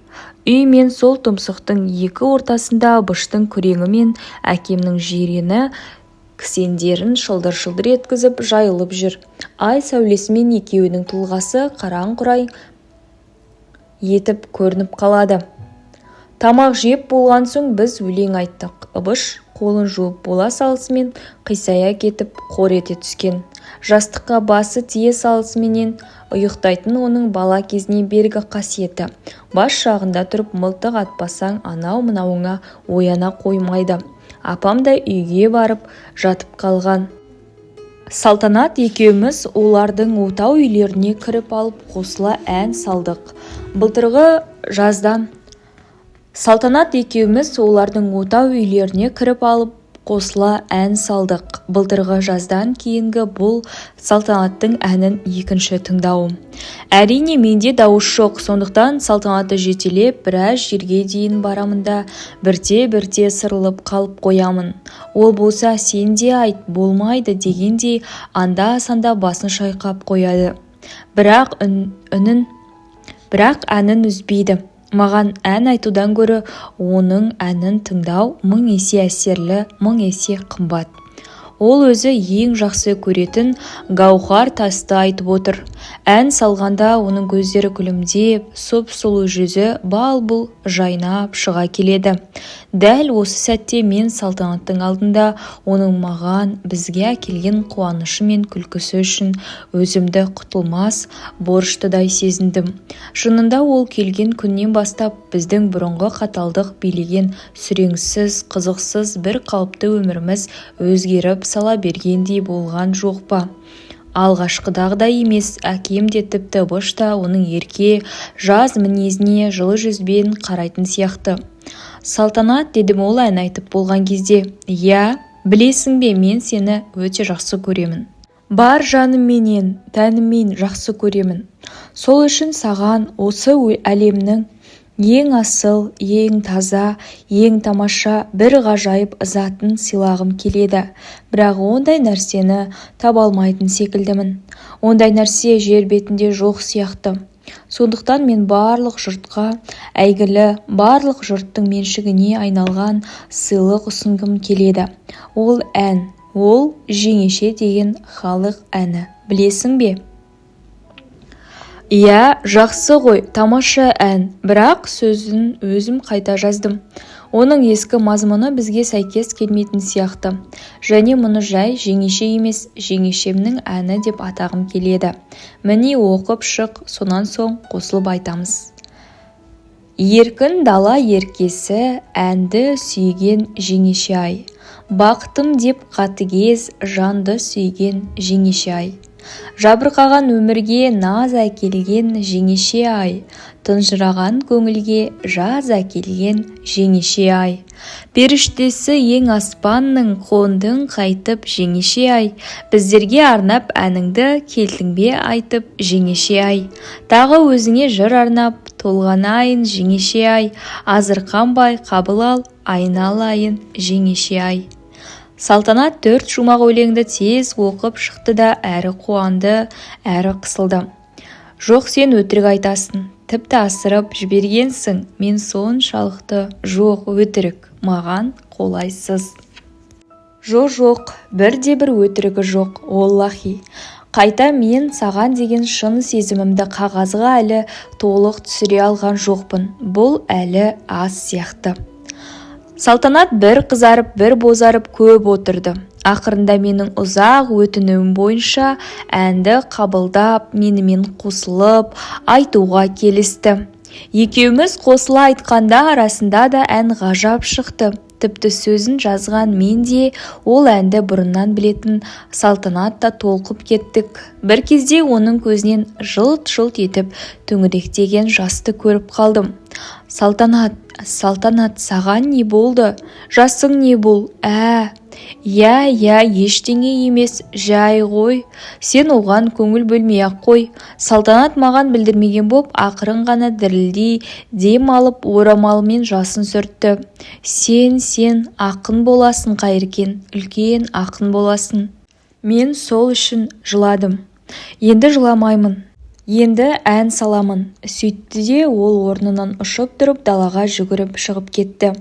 Үй мен сол тұмсықтың екі ортасында Ыбыштың күреңі мен әкемнің жирені кісендерін шылдыр-шылдыр еткізіп жайылып жүр. Ай сәулесімен екеуінің тұлғасы қараң-құраң етіп көрініп қалады. Тамақ жеп болған соң біз өлең айттық. Ыбыш қолын жуып бола салысымен қисая кетіп қор ете түскен. Жастыққа басы тие салысыменен ұйықтайтын оның бала кезінен бергі қасиеті. Бас жағында тұрып мылтық атпасаң анау-мынауыңа ояна қоймайды. Апам да үйге барып жатып қалған. Салтанат екеуміз олардың отау үйлеріне кіріп алып қосыла ән салдық. Былтырғы жаздан Салтанат екеуміз олардың отау үйлеріне кіріп алып қосыла ән салдық. Былтырғы жаздан кейінгі бұл Салтанаттың әнін екінші тыңдауым. Әрине, менде дауыс жоқ, сондықтан Салтанатты жетелеп біраз жерге дейін барамын да, бірте-бірте сырылып қалып қоямын. Ол болса, сен де айт, болмайды дегендей анда-санда басын шайқап қояды. Бірақ үнін, бірақ әнін үзбейді. Маған ән айтудан гөрі оның әнін тыңдау мың есе әсерлі, мың есе қымбат. Ол өзі ең жақсы көретін гауһар тасты айтып отыр. Ән салғанда оның көздері күлімдеп, сұп-сұлу жүзі бал-бұл жайнап шыға келеді. Дәл осы сәтте мен Салтанаттың алдында оның маған, бізге әкелген қуанышы мен күлкісі үшін өзімді құтылмас борыштыдай сезіндім. Шынында ол келген күннен бастап біздің бұрынғы қаталдық билеген сүреңсіз, қызықсыз бір қалыпты өміріміз өзгеріп сала бергендей болған жоқ па? Алғашқыдағыдай емес, әкем де, тіпті Ыбыш та оның ерке, жаз мінезіне жылы жүзбен қарайтын сияқты. Салтанат, дедім ол ән айтып болған кезде. Иә, білесің бе, мен сені өте жақсы көремін. Бар жанымменен, тәніммен жақсы көремін. Сол үшін саған осы әлемнің ең асыл, ең таза, ең тамаша бір ғажайып затын сыйлағым келеді. Бірақ ондай нәрсені таба алмайтын секілдімін. Ондай нәрсе жер бетінде жоқ сияқты. Сондықтан мен барлық жұртқа әйгілі, барлық жұрттың меншігіне айналған сыйлық ұсынғым келеді. Ол ән, ол жеңеше деген халық әні. Білесің бе? Иә, жақсы ғой, тамаша ән, бірақ сөзін өзім қайта жаздым. Оның ескі мазмұны бізге сәйкес келмейтін сияқты. Және мұны жай жеңеше емес, жеңешемнің әні деп атағым келеді. Міне, оқып шық, сонан соң қосылып айтамыз. Еркін дала еркесі, әнді сүйген жеңеше-ай. Бақытым деп қатыгез жанды сүйген жеңеше-ай. Жабырқаған өмірге наз әкелген жеңеше-ай, тұнжыраған көңілге жаз әкелген жеңеше-ай. Періштесі ең аспанның, қондың қайтып жеңеше-ай, біздерге арнап әніңді келдің бе айтып жеңеше-ай. Тағы өзіңе жыр арнап толғанайын жеңеше-ай, азырқанбай қабыл ал айналайын жеңеше-ай. Салтанат төрт шумақ өлеңді тез оқып шықты да әрі қуанды, әрі қысылды. Жоқ, сен өтірік айтасың, тіпті асырып жібергенсің, мен соншалықты жоқ, өтірік, маған қолайсыз. Жоқ, бірде-бір өтірігі жоқ, оллаһи. Қайта мен саған деген шын сезімімді қағазға әлі толық түсіре алған жоқпын. Бұл әлі аз сияқты. Салтанат бір қызарып, бір бозарып көп отырды. Ақырында менің ұзақ өтінуім бойынша әнді қабылдап, менімен қосылып айтуға келісті. Екеуміз қосыла айтқанда арасында да ән ғажап шықты. Тіпті сөзін жазған мен де, ол әнді бұрыннан білетін Салтанат та толқып кеттік. Бір кезде оның көзінен жылт-жылт етіп төңіректеген жасты көріп қалдым. Салтанат, Салтанат, саған не болды? Жасың не бұл? Ә, иә, иә, ештеңе емес, жай ғой. Сен оған көңіл бөлмей-ақ қой. Салтанат маған білдірмеген боп, ақырын ғана дірілдей дем алып, орамалымен жасын сүртті. Сен, сен ақын боласың, Қайыркен, үлкен ақын боласың. Мен сол үшін жыладым. Енді жыламаймын. Енді ән саламын. Сөйтті де ол орнынан ұшып тұрып далаға жүгіріп шығып кетті.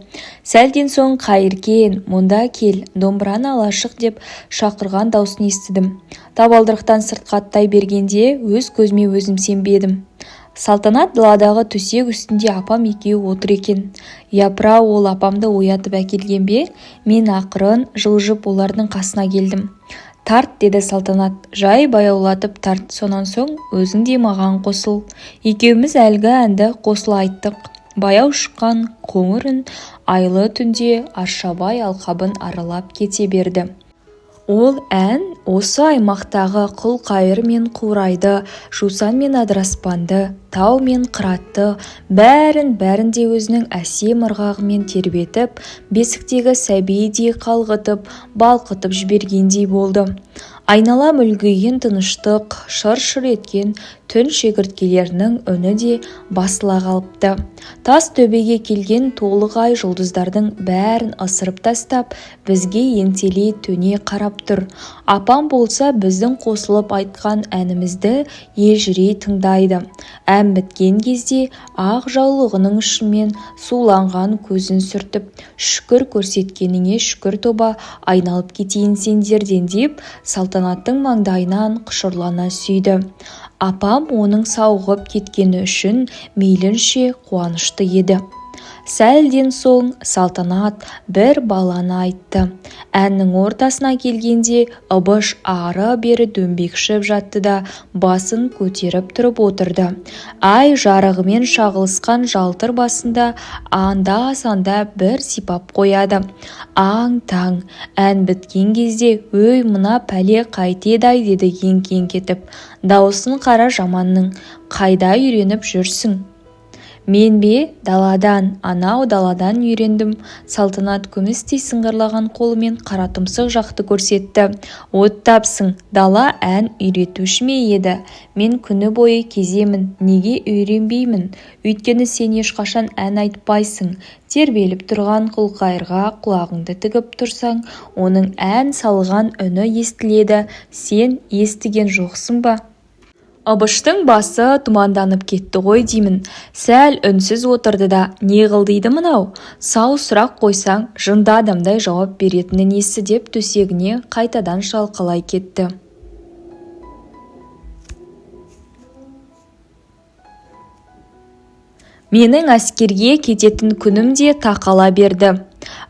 Сәлден соң Қайыркен, мұнда кел, домбыраны ала шық деп шақырған даусын естідім. Табалдырықтан сыртқа аттай бергенде өз көзіме өзім сенбедім. Салтанат даладағы төсек үстінде апам екеуі отыр екен. Япырау, ол апамды оятып әкелген бе? Мен ақырын жылжып олардың қасына келдім. Тарт, деді Салтанат, жай баяулатып тарт, сонан соң өзің де маған қосыл. Екеуміз әлгі әнді қосыла айттық. Баяу шыққан қоңыр үн айлы түнде Аршабай алқабын аралап кете берді. Ол ән осы аймақтағы Құлқайыр мен Қурайды, Жусан мен Адыраспанды, тау мен қыратты, бәрін-бәрін де өзінің әсем ырғағымен тербетіп, бесіктегі сәбидей қалғытып, балқытып жібергендей болды. Айнала мүлгіген тыныштық, шыр-шыр еткен түн шегірткелерінің үні де басыла қалыпты. Тас төбеге келген толық ай жұлдыздардың бәрін ысырып тастап, бізге ентелей төне қарап тұр. Апам болса біздің қосылып айтқан әнімізді елжірей тыңдайды. Ән біткен кезде ақ жаулығының ұшымен суланған көзін сүртіп, шүкір көрсеткеніңе шүкір, тоба, айналып кетейін сендерден деп Салтанаттың маңдайынан құшырлана сүйді. Апам оның сауығып кеткені үшін мейлінше қуанышты еді. Сәлден соң Салтанат бір баланы айтты. Әннің ортасына келгенде Ыбыш ары-бері дөңбекшіп жатты да басын көтеріп тұрып отырды. Ай жарығымен шағылысқан жалтыр басында анда-санда бір сипап қояды. Аң-таң, ән біткен кезде өй мына пәле қайтеді-ай деді еңк-еңк етіп. Даусын қара жаманның, қайда үйреніп жүрсің? Мен бе, даладан, анау даладан үйрендім. Салтанат күмістей сыңғырлаған қолымен қаратұмсық жақты көрсетті. Оттапсың, дала ән үйретуші ме еді? Мен күні бойы кеземін, неге үйренбеймін? Өйткені сен ешқашан ән айтпайсың. Тербеліп тұрған Құлқайырға құлағыңды тігіп тұрсаң, оның ән салған үні естіледі. Сен естіген жоқсың ба? Ыбыштың басы тұманданып кетті ғой деймін. Сәл үнсіз отырды да, не қыл дейді мынау? Сау сұрақ қойсаң, жынды адамдай жауап беретіні несі деп төсегіне қайтадан шалқалай кетті. Менің әскерге кететін күнім де тақала берді.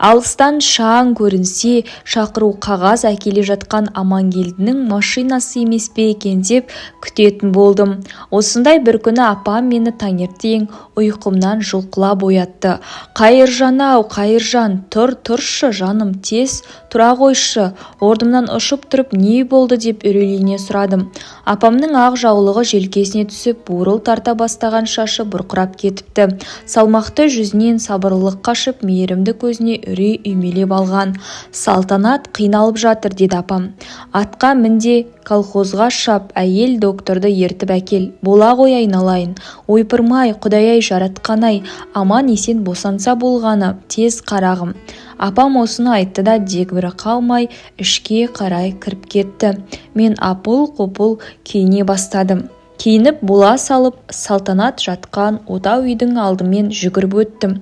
Алыстан шаң көрінсе, шақыру қағаз әкеле жатқан Амангелдінің машинасы емес пе екен деп күтетін болдым. Осындай бір күні апам мені таңертең ұйқымнан жұлқылап оятты. Қайыржан-ау, Қайыржан, тұр, тұршы, жаным, тез тұра қойшы. Орнымнан ұшып тұрып, не болды деп үрейлене сұрадым. Апамның ақ жаулығы желкесіне түсіп, бурыл тарта бастаған шашы бұрқырап кетіпті. Салмақты жүзінен сабырлылық қашып, мейірімді көзіне үрей үймелеп алған. Салтанат қиналып жатыр, деді апам. Атқа мін де колхозға шап, әйел докторды ертіп әкел. Бола ғой айналайын. Ойпырмай, Құдай-ай, жаратқан-ай, аман-есен босанса болғаны, тез қарағым. Апам осыны айтты да дегбірі қалмай ішке қарай кіріп кетті. Мен апыл-қопыл киіне бастадым. Киініп бола салып, Салтанат жатқан отау үйдің алдымен жүгіріп өттім.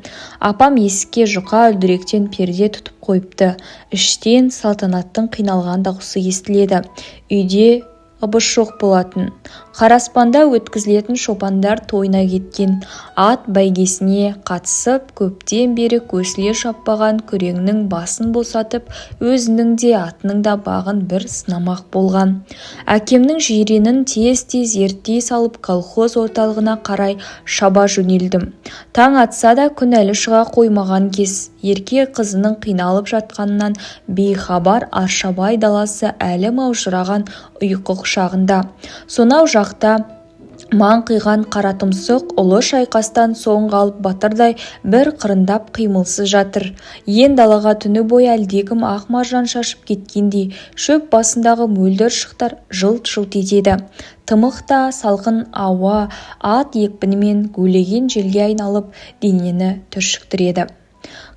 Апам есікке жұқа үлдіректен перде тұтып қойыпты. Іштен Салтанаттың қиналған даусы естіледі. Үйде Ыбыс жоқ болатын. Қараспанда өткізілетін шопандар тойына кеткен. Ат бәйгесіне қатысып, көптен бері көсіле шаппаған күреңнің басын босатып, өзінің де, атының да бағын бір сынамақ болған. Әкемнің жиренін тез-тез ерттей салып, колхоз орталығына қарай шаба жөнелдім. Таң атса да күн әлі шыға қоймаған кез. Ерке қызының қиналып жатқанынан бейхабар Аршабай даласы әлі маужыраған ұйқы құшағында. Сонау жақта маңқиған қаратұмсық ұлы шайқастан соңғы алып батырдай бір қырындап қимылсыз жатыр. Ен далаға түні бойы әлдекім ақ маржан шашып кеткендей, шөп басындағы мөлдір шықтар жылт-жылт етеді. Тымық та салқын ауа ат екпінімен гулеген желге айналып, денені түршіктіреді.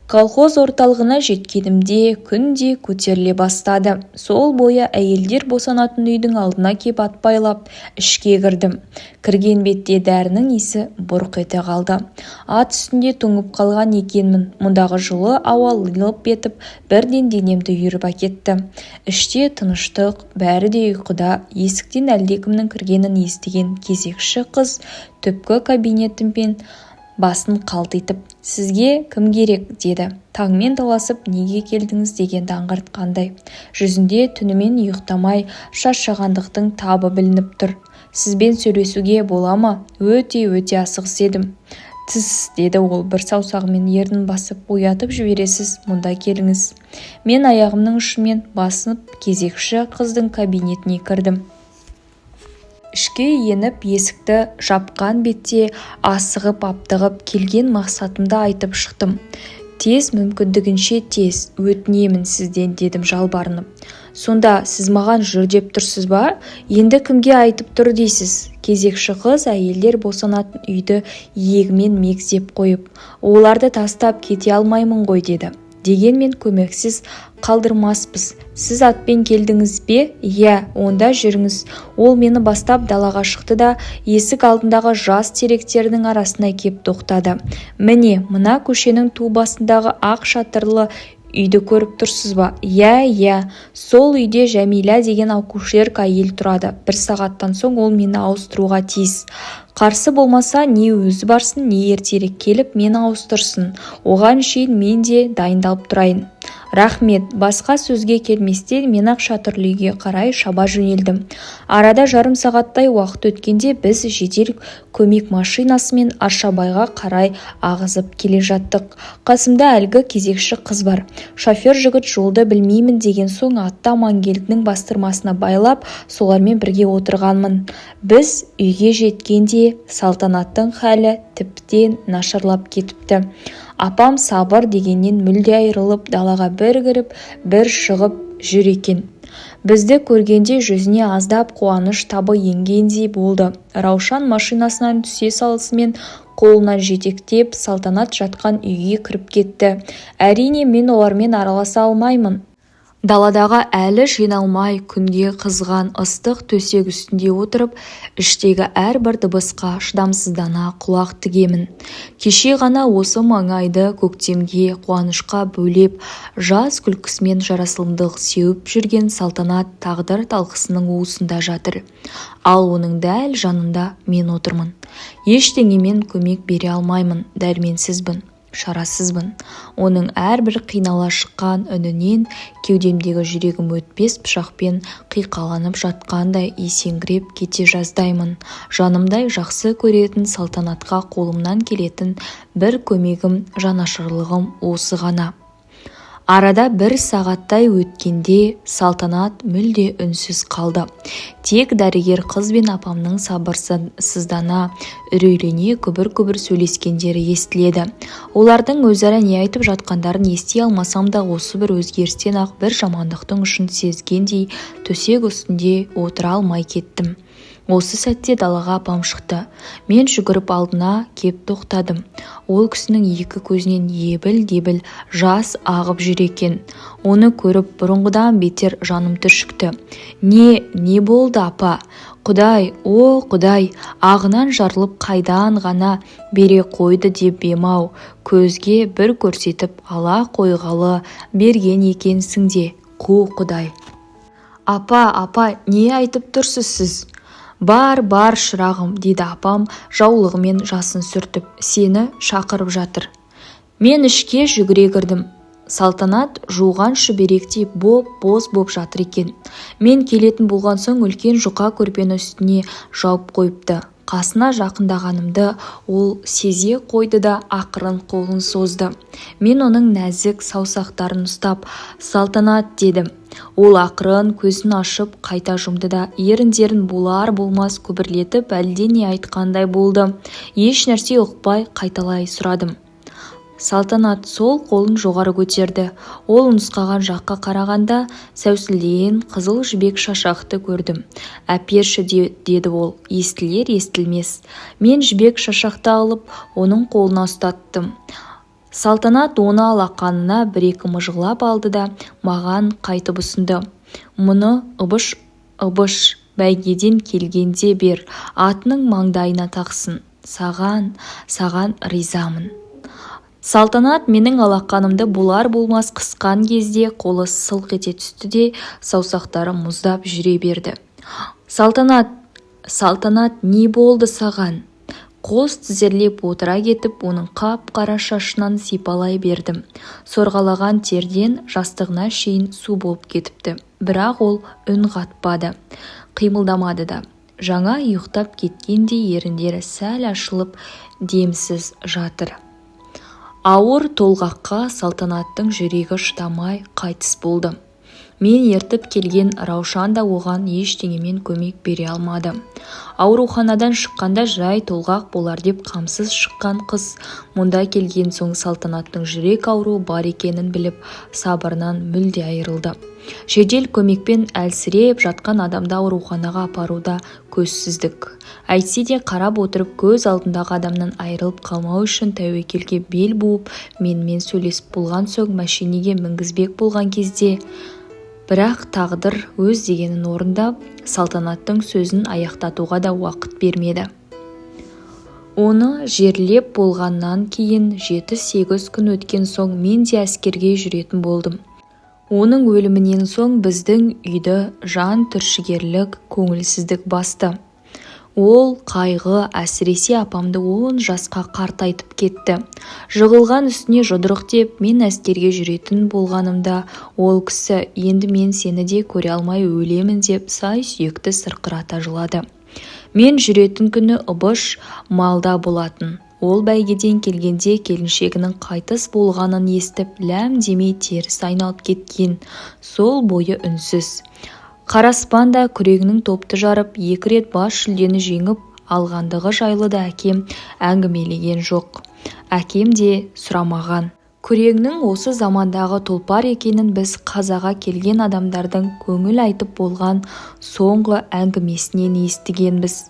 Колхоз орталығына жеткенімде күн де көтеріле бастады. Сол бойы әйелдер босанатын үйдің алдына кеп ат байлап, ішке кірдім. Кірген бетте дәрінің иісі бұрқ ете қалды. Ат үстінде тоңып қалған екенмін. Мұндағы жылы ауа лып етіп, бірден денемді үйіріп әкетті. Іште тыныштық, бәрі де ұйқыда. Есіктен әлдекімнің кіргенін естіген кезекші қыз түпкі кабинетіммен басын қалтитып, «Сізге кім керек?» деді. Таңмен таласып неге келдіңіз дегенді аңғартқандай. Жүзінде түнімен ұйықтамай шаршағандықтың табы білініп тұр. «Сізбен сөйлесуге бола ма? Өте-өте асығыс едім». «Тсс», деді ол бір саусағымен ернін басып, «оятып жібересіз, мұнда келіңіз». Мен аяғымның ұшымен басып кезекші қыздың кабинетіне кірдім. Ішке еніп, есікті жапқан бетте асығып-аптығып келген мақсатымды айтып шықтым. «Тез, мүмкіндігінше тез, өтінемін сізден», дедім жалбарынып. «Сонда сіз маған жүр деп тұрсыз ба? Енді кімге айтып тұр дейсіз?» Кезекші қыз әйелдер босанатын үйді иегімен мегзеп қойып, «Оларды тастап кете алмаймын ғой», деді. «Дегенмен көмексіз қалдырмаспыз. Сіз атпен келдіңіз бе?» «Иә». «Онда жүріңіз». Ол мені бастап далаға шықты да, есік алдындағы жас теректердің арасына кеп тоқтады. «Міне, мына көшенің ту басындағы ақ шатырлы үйді көріп тұрсыз ба?» «Иә, иә». «Сол үйде Жәмила деген акушерка әйел тұрады. Бір сағаттан соң ол мені ауыстыруға тиіс. Қарсы болмаса, не өзі барсын, не ертерек келіп мені ауыстырсын. Оған шейін мен де дайындалып тұрайын». «Рахмет». Басқа сөзге келместен мен ақ шатырлы үйге қарай шаба жөнелдім. Арада жарым сағаттай уақыт өткенде біз жедел көмек машинасымен Аршабайға қарай ағызып келе жаттық. Қасымда әлгі кезекші қыз бар. Шофер жігіт жолды білмеймін деген соң, атты Амангелдінің бастырмасына байлап, солармен бірге отырғанмын. Біз үйге жеткенде Салтанаттың халі тіптен нашарлап кетіпті. Апам сабыр дегеннен мүлде айырылып, далаға бір кіріп, бір шығып жүр екен. Бізді көргенде жүзіне аздап қуаныш табы енгендей болды. Раушан машинасынан түсе салысымен қолынан жетектеп, Салтанат жатқан үйге кіріп кетті. Әрине, мен олармен араласа алмаймын. Даладағы әлі жиналмай күнге қызған ыстық төсек үстінде отырып, іштегі әрбір дыбысқа шыдамсыздана құлақ тігемін. Кеше ғана осы маңайды көктемге, қуанышқа бөлеп, жаз күлкісімен жарасымдылық сеуіп жүрген Салтанат тағдыр талқысының уысында жатыр. Ал оның дәл жанында мен отырмын. Ештеңемен көмек бере алмаймын, дәрменсізбін, шарасызбын. Оның әрбір қинала шыққан үнінен кеудемдегі жүрегім өтпес пышақпен қиқаланып жатқандай есеңгіреп кете жаздаймын. Жанымдай жақсы көретін Салтанатқа қолымнан келетін бір көмегім, жанашырлығым осы ғана. Арада бір сағаттай өткенде Салтанат мүлде үнсіз қалды. Тек дәрігер қыз бен апамның сабырсыздана, үрейлене күбір-күбір сөйлескендері естіледі. Олардың өзара не айтып жатқандарын ести алмасам да, осы бір өзгерістен-ақ бір жамандықтың ұшын сезгендей төсек үстінде отыра алмай кеттім. Осы сәтте далаға апам шықты. Мен жүгіріп алдына кеп тоқтадым. Ол кісінің екі көзінен ебіл-дебіл жас ағып жүр екен. Оны көріп, бұрынғыдан бетер жаным түршікті. «Не, не болды, апа?» «Құдай, о, Құдай, ағынан жарылып қайдан ғана бере қойды деп ем-ау, көзге бір көрсетіп ала қойғалы берген екенсің де, қу Құдай». Апа, апа, не айтып тұрсыз сіз? Бар, бар, шырағым, деді апам жаулығымен жасын сүртіп. Сені шақырып жатыр. Мен ішке жүгіре кірдім. Салтанат жуған шүберектей боп-боз боп жатыр екен. Мен келетін болған соң үлкен жұқа көрпені үстіне жауып қойыпты. Қасына жақындағанымды ол сезе қойды да ақырын қолын созды. Мен оның нәзік саусақтарын ұстап, «Салтанат!» дедім. Ол ақырын көзін ашып қайта жұмды да еріндерін болар-болмас күбірлетіп әлдене айтқандай болды. Еш нәрсе ұқпай қайталай сұрадым. Салтанат сол қолын жоғары көтерді. Ол нұсқаған жаққа қарағанда сәусілдеген қызыл жібек шашақты көрдім. «Әперші», деді ол естілер-естілмес. Мен жібек шашақты алып, оның қолына ұстаттым. Салтанат оны алақанына бір-екі мыжғылап алды да маған қайтып ұсынды. «Мұны Ыбыш бәйгеден келгенде бер, атының маңдайына тақсын. Саған, саған ризамын». Салтанат менің алақанымды болар-болмас қысқан кезде қолы сылқ ете түсті де саусақтары мұздап жүре берді. «Салтанат, Салтанат, не болды саған?» Қос тізерлеп отыра кетіп, оның қап-қара шашынан сипалай бердім. Сорғалаған терден жастығына шейін су болып кетіпті. Бірақ ол үн қатпады, қимылдамады да. Жаңа ұйықтап кеткендей еріндері сәл ашылып, демсіз жатыр. Ауыр толғаққа Салтанаттың жүрегі шыдамай қайтыс болды. Мен ертіп келген Раушан да оған ештеңемен көмек бере алмады. Ауруханадан шыққанда жай толғақ болар деп қамсыз шыққан қыз мұнда келген соң Салтанаттың жүрек ауруы бар екенін біліп, сабырынан мүлде айырылды. Жедел көмекпен әлсіреп жатқан адамды ауруханаға апару да көзсіздік. Әйтсе де қарап отырып көз алдындағы адамнан айырылып қалмау үшін тәуекелге бел буып, менімен сөйлесіп болған соң мәшинеге мінгізбек болған кезде, бірақ тағдыр өз дегенін орындап, Салтанаттың сөзін аяқтатуға да уақыт бермеді. Оны жерлеп болғаннан кейін 7-8 күн өткен соң мен де әскерге жүретін болдым. Оның өлімінен соң біздің үйді жан түршігерлік көңілсіздік басты. Ол қайғы әсіресе апамды 10 жасқа қартайтып кетті. Жығылған үстіне жұдырық деп, мен әскерге жүретін болғанымда ол кісі енді мен сені де көре алмай өлемін деп сай-сүйекті сырқырата жылады. Мен жүретін күні Ыбыш малда болатын. Ол бәйгеден келгенде келіншегінің қайтыс болғанын естіп, ләм демей теріс айналып кеткен, сол бойы үнсіз. Қараспанда күрегінің топты жарып, 2 рет бас жүлдені жеңіп алғандығы жайлы да әкем әңгімелеген жоқ. Әкем де сұрамаған. Күреңнің осы замандағы тұлпар екенін біз қазаға келген адамдардың көңіл айтып болған соңғы әңгімесінен естігенбіз.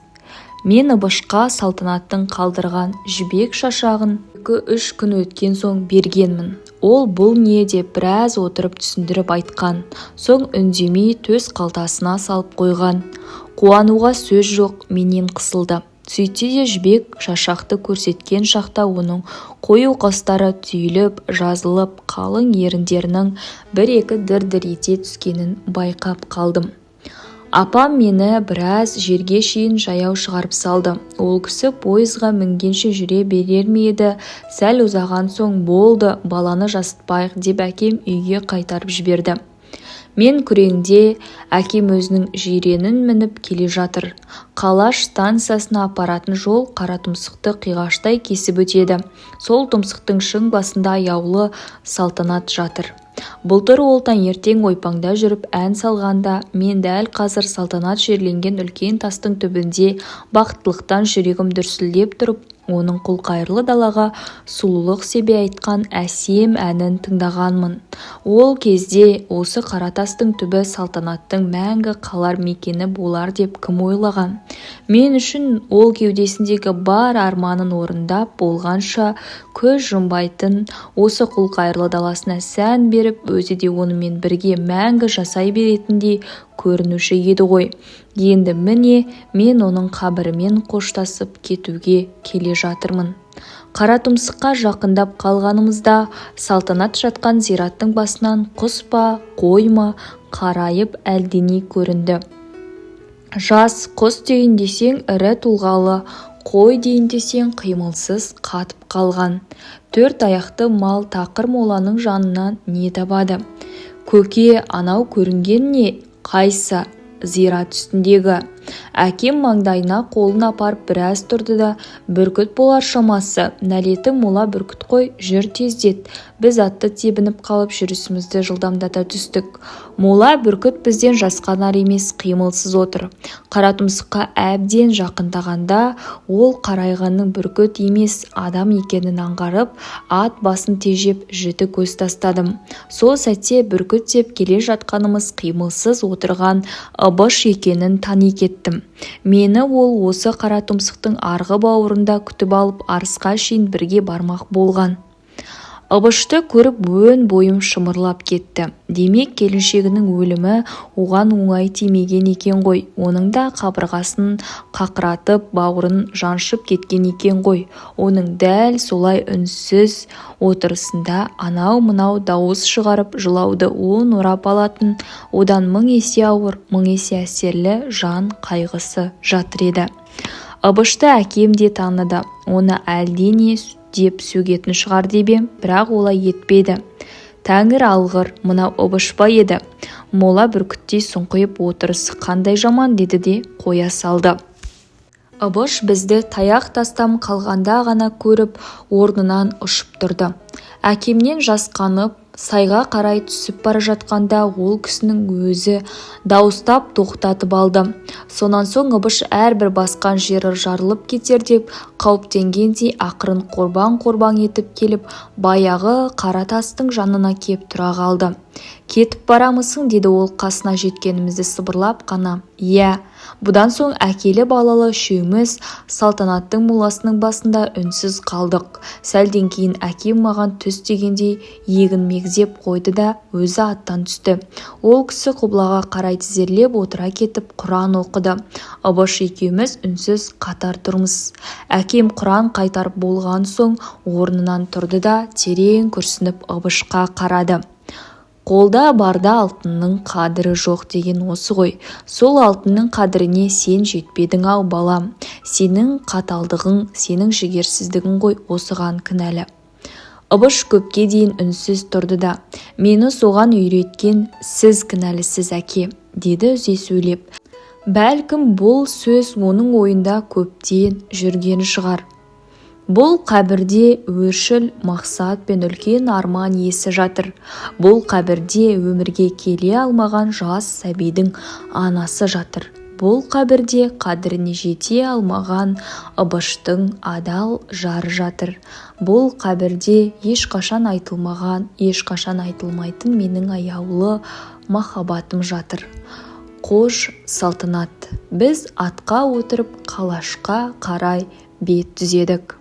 Мен Ыбышқа Салтанаттың қалдырған жібек шашағын 2-3 күн өткен соң бергенмін. Ол бұл не деп біраз отырып түсіндіріп айтқан, соң үндемей төс қалтасына салып қойған. Қуануға сөз жоқ, менен қысылды. Сөйтсе де жібек шашақты көрсеткен шақта оның қою қастары түйіліп, жазылып, қалың еріндерінің бір-екі дір-дір ете түскенін байқап қалдым. Апам мені біраз жерге шейін жаяу шығарып салды. Ол кісі пойызға мінгенше жүре берер ме еді, сәл ұзаған соң болды, баланы жасытпайық деп әкем үйге қайтарып жіберді. Мен күреңде, әкем өзінің жиренін мініп келе жатыр. Қалаш станциясына апаратын жол Қаратұмсықты қиғаштай кесіп өтеді. Сол тұмсықтың шың басында аяулы Салтанат жатыр. Былтыр ол таңертең ойпаңда жүріп ән салғанда, мен дәл қазір Салтанат жерленген үлкен тастың түбінде бақыттылықтан жүрегім дүрсілдеп тұрып, оның құлқайырлы далаға сұлулық себе айтқан әсем әнін тыңдағанмын. Ол кезде осы қара тастың түбі Салтанаттың мәңгі қалар мекені болар деп кім ойлаған? Мен үшін ол кеудесіндегі бар арманын орындап болғанша көз жұмбайтын осы құлқайырлы даласына сән беріп, өзі де онымен бірге мәңгі жасай беретіндей көрінуші еді ғой. Енді міне мен оның қабірімен қоштасып кетуге келе жатырмын. Қаратұмсыққа жақындап қалғанымызда Салтанат жатқан зираттың басынан құс па, қой ма, Қарайып әлдене көрінді. Жас құс дейін десең, ірі тұлғалы, қой дейін десең, қимылсыз қатып қалған. Төрт аяқты мал тақыр моланың жанынан не табады? Көке, анау көрінген не? Қайсы? Зират үстіндегі. Әкем маңдайына қолын апарып біраз тұрды да, бүркіт болар шамасы. Нәлетің мола бүркіт қой, жүр тездет. Біз атты тебініп қалып, жүрісімізді жылдамдата түстік. Мола бүркіт бізден жасқанар емес, қимылсыз отыр. Қара тұмсыққа әбден жақындағанда, ол қарайғанның бүркіт емес, адам екенін аңғарып, ат басын тежеп, жіті көз тастадым. Сол сәтте бүркіт деп келе жатқанымыз қимылсыз отырған Ыбыш екенін тани кеттім. Мені ол осы қара тұмсықтың арғы бауырында күтіп алып, Арысқа шейін бірге бармақ болған. Ыбышты көріп өн бойым шымырлап кетті. Демек, келіншегінің өлімі оған оңай тимеген екен ғой. Оның да қабырғасын қақыратып, бауырын жаншып кеткен екен ғой. Оның дәл солай үнсіз отырысында анау-мынау дауыс шығарып жылауды он орап алатын, одан мың есе ауыр, мың есе әсерлі жан қайғысы жатыр еді. Ыбышты әкем де таныды. Оны әлдене деп сөгетін шығар деп ем, бірақ олай етпеді. Тәңір алғыр, мынау Ыбыш па еді? Мола бүркіттей сұңқиып отырысы қандай жаман, деді де қоя салды. Ыбыш бізді таяқ тастам қалғанда ғана көріп, орнынан ұшып тұрды. Әкемнен жасқанып, сайға қарай түсіп бара жатқанда ол кісінің өзі дауыстап тоқтатып алды. Сонан соң Ыбыш әрбір басқан жері жарылып кетер деп қауіптенгендей ақырын қорбаң-қорбаң етіп келіп, баяғы қара тастың жанына кеп тұра қалды. Кетіп барамысың, деді ол қасына жеткенімізді сыбырлап қана. Иә. Бұдан соң әкелі-балалы үшеуміз Салтанаттың моласының басында үнсіз қалдық. Сәлден кейін әкем маған түс дегендей иегін мегзеп қойды да, өзі аттан түсті. Ол кісі құбылаға қарай тізерлеп отыра кетіп, құран оқыды. Ыбыш екеуміз үнсіз қатар тұрмыз. Әкем құран қайтарып болған соң орнынан тұрды да, терең күрсініп Ыбышқа қарады. Қолда барда алтынның қадірі жоқ деген осы ғой. Сол алтынның қадіріне сен жетпедің-ау, балам. Сенің қаталдығың, сенің жігерсіздігің ғой осыған кінәлі. Ыбыш көпке дейін үнсіз тұрды да, мені соған үйреткен сіз кінәлісіз, әке, деді үзе сөйлеп. Бәлкім, бұл сөз оның ойында көптен жүрген шығар. Бұл қабірде өршіл мақсат пен үлкен арман иесі жатыр. Бұл қабірде өмірге келе алмаған жас сәбидің анасы жатыр. Бұл қабірде қадіріне жете алмаған Ыбыштың адал жары жатыр. Бұл қабірде ешқашан айтылмаған, ешқашан айтылмайтын менің аяулы махаббатым жатыр. Қош, Салтанат. Біз атқа отырып, қалашқа қарай бет түзедік.